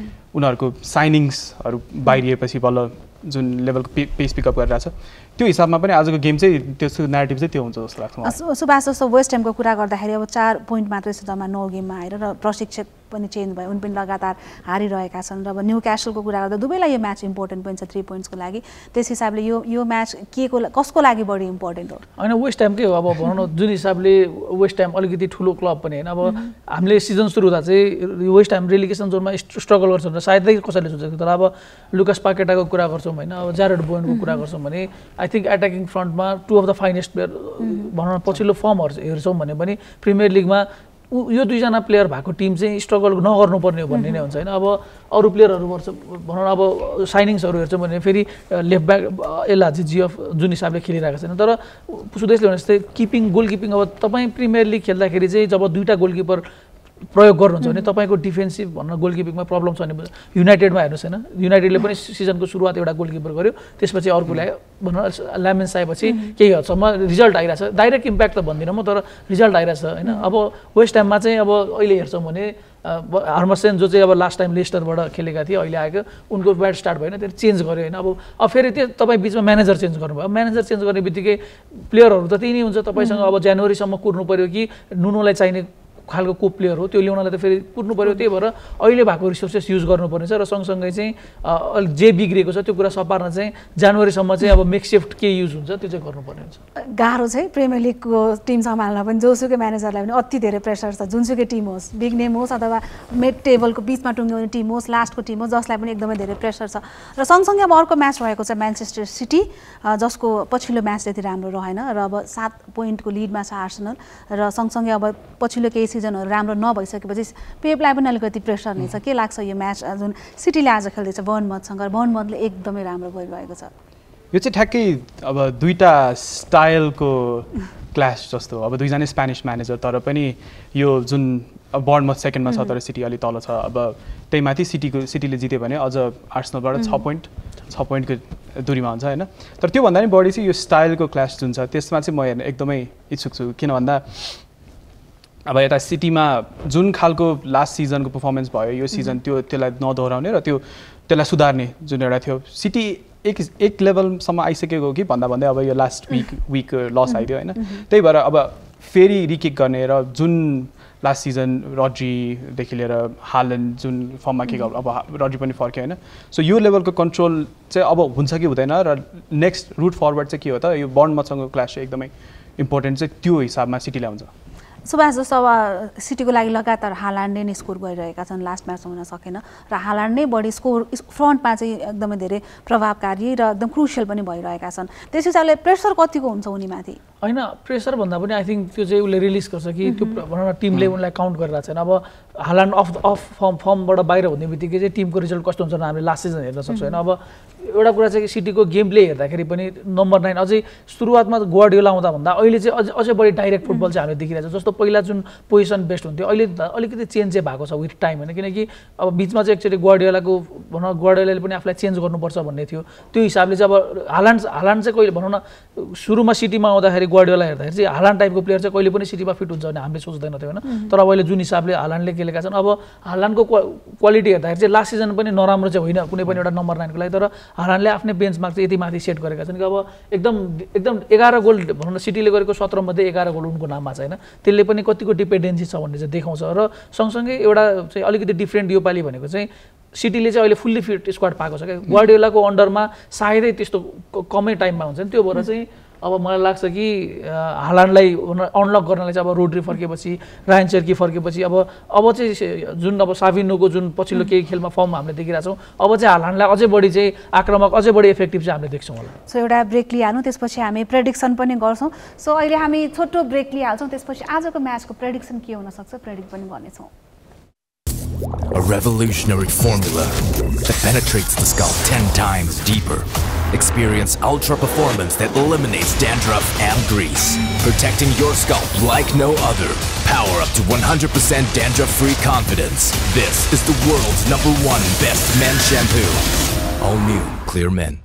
उनीहरूको साइनिङ्सहरू बाहिरिएपछि बल्ल जुन लेभलको पेस पिकअप गरिरहेछ त्यो हिसाबमा पनि आजको गेम चाहिँ त्यसको न्यारेटिभ चाहिँ त्यो हुन्छ जस्तो लाग्छ मलाई। सुभाष जस्तो वेस्ट ह्यामको कुरा गर्दाखेरि अब 4 पोइन्ट मात्रै छ जम्मा 9 गेममा आएर र प्रशिक्षक पनि चेन्ज भयो उनी पनि लगातार हारिरहेका छन् र अब न्यूक्यासलको कुरा गर्दा दुवैलाई यो म्याच इम्पोर्टेन्ट पनि छ 3 पोइन्ट्सको लागि। त्यस हिसाबले यो म्याच कसको लागि बढी इम्पोर्टेन्ट हो? हैन वेस्ट ह्यामकै हो। अब भनौँ न जुन हिसाबले वेस्ट ह्याम अलिकति ठुलो क्लब पनि हैन। अब हामीले सिजन सुरु हुँदा चाहिँ वेस्ट ह्याम रेलिगेसन जोनमा स्ट्रगल गर्छ भनेर सायदै कसैले सोचेको तर अब लुकास पाकेटाको कुरा गर्छौँ हैन अब ज्यारेड बोयनको कुरा गर्छौँ भने आई थिंक अट्याकिङ फ्रन्टमा 2 अफ द फाइनेस्ट प्लेयर भनौँ न पछिल्लो फर्महरु हेर्छौँ भने पनि प्रिमियर लिगमा यो दुईजना प्लेयर भएको टिम चाहिँ स्ट्रगल नगर्नुपर्ने हो भन्ने नै हुन्छ हैन। अब अरू प्लेयरहरु भनौँ न अब साइनिङ्सहरु हेर्छौँ भने फेरि लेफ्ट ब्याक एलहाजी जिएफ जुन हिसाबले खेलिरहेको छैन तर सुदेशले भने जस्तै गोलकिपिङ अब तपाईँ प्रिमियर लिग खेल्दाखेरि चाहिँ जब 2टा गोलकिपर प्रयोग गर्नुहुन्छ भने तपाईको डिफेन्सिभ भन्न गोलकिपिङमा प्रब्लम छ भने युनाइटेडमा हेर्नुहोस् हैन युनाइटेडले पनि सिजनको सुरुवात एउटा गोलकिपर गर्यो त्यसपछि अर्को ल्यायो भन्न ल्यामेन्स आएपछि केही हदसम्म रिजल्ट आइरहेछ। डाइरेक्ट इम्प्याक्ट त भन्दिनँ म तर रिजल्ट आइरहेछ हैन। अब वेस्ट ह्याममा चाहिँ अब अहिले हेर्छौँ भने हर्मसेन जो चाहिँ अब लास्ट टाइम लेस्टरबाट खेलेका थिए अहिले आएको उनको ब्याट स्टार्ट भएन त्यो चेन्ज गर्यो हैन। अब फेरि त्यो तपाईँ बिचमा म्यानेजर चेन्ज गर्नुभयो। म्यानेजर चेन्ज गर्ने बित्तिकै प्लेयरहरू त त्यही नै हुन्छ तपाईसँग अब जनवरीसम्म कुर्नु पर्यो कि नुनोलाई चाहिने खालको को प्लेयर हो त्यो ल्याउनलाई त फेरि कुर्नु पर्यो। त्यही भएर अहिले भएको रिसोर्सेस युज गर्नुपर्ने छ र सँगसँगै चाहिँ जे बिग्रेको छ त्यो कुरा सपार्न चाहिँ जनवरीसम्म चाहिँ अब मेकसिफ्ट के युज हुन्छ त्यो चाहिँ गर्नुपर्ने हुन्छ। गाह्रो चाहिँ प्रिमियर लिगको टिम सम्हाल्न पनि जोसुकै म्यानेजरलाई पनि अति धेरै प्रेसर छ। जुनसुकै टिम होस् बिग नेम होस् अथवा मिड टेबलको बिचमा टुङ्ग्याउने टिम होस् लास्टको टिम होस् जसलाई पनि एकदमै धेरै प्रेसर छ। र सँगसँगै अब अर्को म्याच रहेको छ म्यान्चेस्टर सिटी जसको पछिल्लो म्याच त्यति राम्रो रहेन र अब 7 पोइन्टको लिडमा छ आर्सेनल र सँगसँगै अब पछिल्लो केही सिजनहरू राम्रो नभइसकेपछि पेपलाई पनि अलिकति प्रेसर नै छ। के लाग्छ यो म्याच जुन सिटीले आज खेल्दैछ बर्नमथसँग, बर्नमथले एकदमै राम्रो गरिरहेको छ। यो चाहिँ ठ्याक्कै अब दुईटा स्टाइलको क्ल्यास जस्तो, अब दुईजना स्पेनिस म्यानेजर तर पनि यो जुन बर्नमथ सेकेन्डमा छ तर सिटी अलि तल छ। अब त्यही माथि सिटीले जित्यो भने अझ आर्सेनलबाट 6 पोइन्टको दूरीमा हुन्छ होइन। तर त्योभन्दा पनि बढी चाहिँ यो स्टाइलको क्ल्यास जुन छ त्यसमा चाहिँ म हेर्न एकदमै इच्छुक छु। किन भन्दा अब यता सिटीमा जुन खालको लास्ट सिजनको पर्फर्मेन्स भयो यो सिजन त्यसलाई नदोहोऱ्याउने र त्यसलाई सुधार्ने जुन एउटा थियो। सिटी एक लेभलसम्म आइसकेको कि भन्दै अब यो लास्ट विक लस आइदियो होइन। त्यही भएर अब फेरि रिकिक गर्ने र जुन लास्ट सिजन रड्रीदेखि लिएर हालन्ड जुन फर्ममा के अब रड्री पनि फर्क्यो होइन। सो यो लेभलको कन्ट्रोल चाहिँ अब हुन्छ कि हुँदैन र नेक्स्ट रुट फरवर्ड चाहिँ के हो त यो बर्नमथसँगको क्ल्यास चाहिँ एकदमै इम्पोर्टेन्ट चाहिँ त्यो हिसाबमा सिटीलाई हुन्छ। सुभाष जस्तो अब सिटीको लागि लगातार हालान्डले नै स्कोर गरिरहेका छन्, लास्ट म्याचमा हुन सकेन र हालान्ड नै बढी स्कोर फ्रन्टमा चाहिँ एकदमै धेरै प्रभावकारी र एकदम क्रुसियल पनि भइरहेका छन्। त्यस हिसाबले प्रेसर कतिको हुन्छ उनीमाथि? होइन प्रेसर भन्दा पनि आई थिङ्क त्यो चाहिँ उसले रिलिज गर्छ कि त्यो भनौँ न टिमले उनलाई काउन्ट गरिरहेको छैन। अब हालान्ड अफ फर्मबाट बाहिर हुने बित्तिकै चाहिँ टिमको रिजल्ट कस्तो हुन्छ हामीले लास्ट सिजन हेर्न सक्छौँ होइन। अब एउटा कुरा चाहिँ सिटीको गेम प्ले हेर्दाखेरि पनि नम्बर 9 अझै सुरुवातमा ग्वार्डियोला आउँदा भन्दा अहिले चाहिँ अझै बढी डाइरेक्ट फुटबल चाहिँ हामीले देखिरहेको छ। जस्तो पहिला जुन पोजिसन बेस्ट हुन्थ्यो अहिले अलिकति चेन्ज चाहिँ भएको छ विथ टाइम होइन। किनकि अब बिचमा चाहिँ एकचोटि ग्वार्डियोलाको भनौँ ग्वार्डियोलाले पनि आफूलाई चेन्ज गर्नुपर्छ भन्ने थियो। त्यो हिसाबले चाहिँ अब हालान्ड चाहिँ कहिले भनौँ न सुरुमा सिटीमा आउँदाखेरि ग्वार्डियोला हेर्दाखेरि चाहिँ हालान्ड टाइपको प्लेयर चाहिँ कहिले पनि सिटीमा फिट हुन्छ भने हामीले सोच्दैन थियो होइन। तर अब अहिले जुन हिसाबले हालान्डले खेलेका छन् अब हालान्डको क्वालिटी हेर्दाखेरि चाहिँ लास्ट सिजन पनि नराम्रो चाहिँ होइन कुनै पनि एउटा नम्बर 9 को लागि। तर हालान्डले आफ्नै बेन्चमार्क चाहिँ यति माथि सेट गरेका छन् कि अब एकदम 11 गोल भनौँ न सिटीले गरेको 17 मध्ये 11 गोल उनको नाममा छ होइन। त्यसले पनि कतिको डिपेन्डेन्सी छ भन्ने चाहिँ देखाउँछ। र सँगसँगै एउटा चाहिँ अलिकति डिफ्रेन्ट योपालि भनेको चाहिँ सिटीले चाहिँ अहिले फुल्ली फिट स्क्वाड पाएको छ क्या। ग्वार्डियोलाको अन्डरमा सायदै त्यस्तो कमै टाइममा हुन्छ नि। त्यो भएर चाहिँ अब मलाई लाग्छ कि हालान्डलाई अनलक गर्नलाई चाहिँ अब रोड्री फर्केपछि रायन चेर्की फर्केपछि अब चाहिँ जुन अब साभिनोको जुन पछिल्लो केही खेलमा फर्म हामीले देखिरहेछौँ अब चाहिँ हालान्डलाई अझै बढी चाहिँ आक्रामक अझै बढी इफेक्टिभ चाहिँ हामीले देख्छौँ होला। सो एउटा ब्रेक लिइहाल्नु त्यसपछि हामी प्रेडिक्सन पनि गर्छौँ। सो अहिले हामी छोटो ब्रेक लिइहाल्छौँ त्यसपछि आजको म्याचको प्रेडिक्सन के हुनसक्छ प्रेडिक्ट पनि गर्नेछौँ। A revolutionary formula that penetrates the scalp 10 times deeper. Experience ultra performance that eliminates dandruff and grease, protecting your scalp like no other. Power up to 100% dandruff-free confidence. This is the world's #1 best men shampoo. All new Clear Men.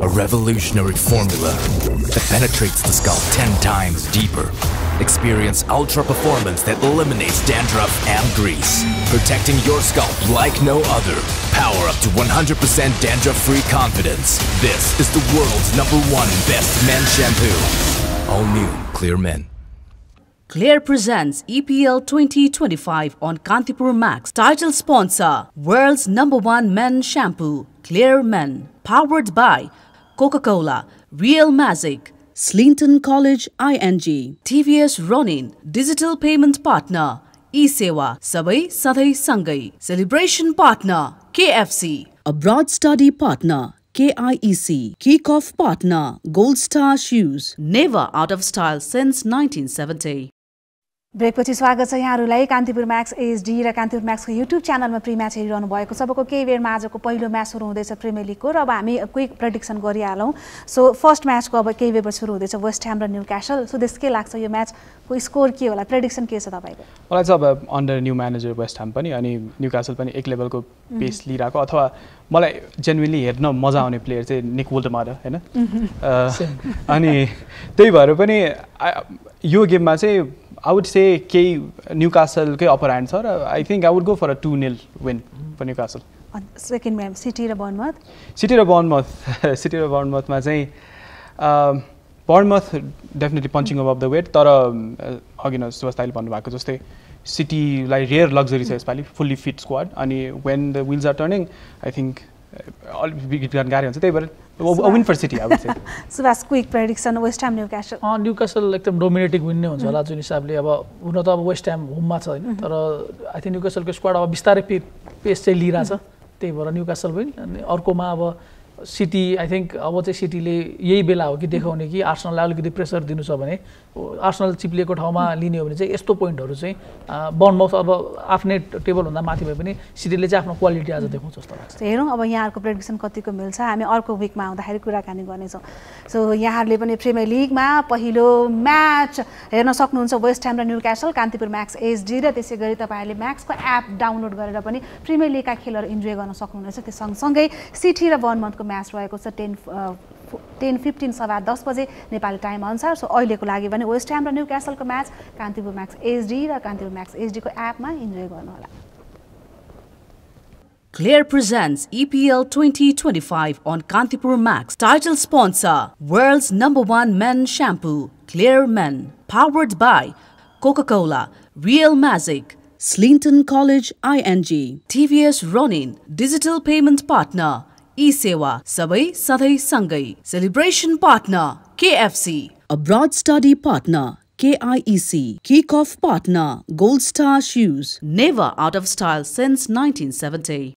A revolutionary formula that penetrates the scalp 10 times deeper. Experience ultra performance that eliminates dandruff and grease, protecting your scalp like no other. Power up to 100% dandruff-free confidence. This is the world's #1 best men shampoo. All new Clear Men. Clear presents EPL 2025 on Kantipur Max. Title sponsor, world's #1 men shampoo, Clear Men. Powered by Coca-Cola, Real Magic, Slinton College ING, TVS Ronin, Digital Payment Partner, E-Sewa Sabai Sadai Sangai. Celebration partner KFC. Abroad study partner KIEC. Kick-off partner Gold Star Shoes. Never out of style since 1970. ब्रेकपछि स्वागत छ यहाँहरूलाई Kantipur Max HD र Kantipur म्याक्सको YouTube च्यानलमा pre match हेरिरहनु भएको छ। अबको केही बेरमा आजको पहिलो म्याच सुरु हुँदैछ प्रिमियर लिगको र अब हामी क्विक प्रेडिक्सन गरिहालौँ। सो फर्स्ट म्याचको अब केही बेरमा सुरु हुँदैछ वेस्ट ह्याम र न्युक्यासल। सो के लाग्छ यो म्याचको स्कोर के होला, प्रेडिक्सन के छ तपाईँको? मलाई चाहिँ अब under new manager West Ham पनि अनि न्युक्यासल पनि एक लेभलको पेस लिइरहेको, अथवा मलाई जेन्युनली हेर्न मजा आउने प्लेयर चाहिँ निक वोल्डमाडर हैन। अनि त्यही भएर पनि यो गेममा चाहिँ I would say Newcastle के upper hand sir. I think I would go for a 2-0 win for Newcastle. Second match City र Bournemouth. City र Bournemouth मा चाहिँ Bournemouth definitely punching above the weight, तर अघि न सुभाषले भन्नु भएको जस्तै City लाई रेयर लग्जरी छ यसपालि, fully fit squad, अनि when the wheels are turning I think all big गाह्रो हुन्छ। त्यही भएर a win for City I would say. Subhash quick prediction West Ham Newcastle. Newcastle एकदम डोमिनेटिङ विन नै हुन्छ होला जुन हिसाबले अब हुन त अब वेस्ट ह्याम होममा छ हैन, तर आई थिंक न्युक्यासलको स्क्वाड अब बिस्तारै पेस चाहिँ लिइरहेछ, त्यही भएर न्युक्यासल विन। अनि अर्कोमा अब सिटी आई थिंक अब चाहिँ सिटीले यही बेला हो कि देखाउने कि आर्सनललाई अलिकति प्रेसर दिनु छ भने आर्सनल चिप्लिएको ठाउँमा लिने हो भने चाहिँ यस्तो पोइन्टहरू चाहिँ बर्नमाउथ अब आफ्नै टेबलभन्दा माथि भए पनि सिटीले चाहिँ आफ्नो क्वालिटी आज देखाउँछ जस्तो लाग्छ। हेरौँ अब यहाँहरूको प्रेडिक्सन कतिको मिल्छ, हामी अर्को विकमा आउँदाखेरि कुराकानी गर्नेछौँ। सो यहाँहरूले पनि प्रिमियर लिगमा पहिलो म्याच हेर्न सक्नुहुन्छ वेस्ट ह्याम र न्युक्यासल कान्तिपुर म्याक्स एचडी र त्यसै गरी तपाईँहरूले म्याक्सको एप डाउनलोड गरेर पनि प्रिमियर लिगका खेलहरू इन्जोय गर्न सक्नुहुनेछ। त्यो सँगसँगै सिटी र बर्नमाउथको म्याच रहेको छ 10:15 सभा 10 बजे नेपाली टाइम अनुसार। सो अहिलेको लागि भने वेस्ट ह्याम र न्युक्यासलको म्याच कान्तिपुर म्याक्स एचडी र कान्तिपुर म्याक्स एचडी को एपमा इन्जोय गर्नुहोला। Clear presents EPL 2025 on Kantipur Max. Title sponsor, world's #1 men shampoo, Clear Men. Powered by Coca-Cola, Real Magic, Slinton College ING, TVS Ronin, Digital Payment Partner, E-Sewa Sabai Sadai Sangai. Celebration Partner, KFC. Abroad Study Partner, KIEC. Kick-off Partner, Gold Star Shoes. Never out of style since 1970.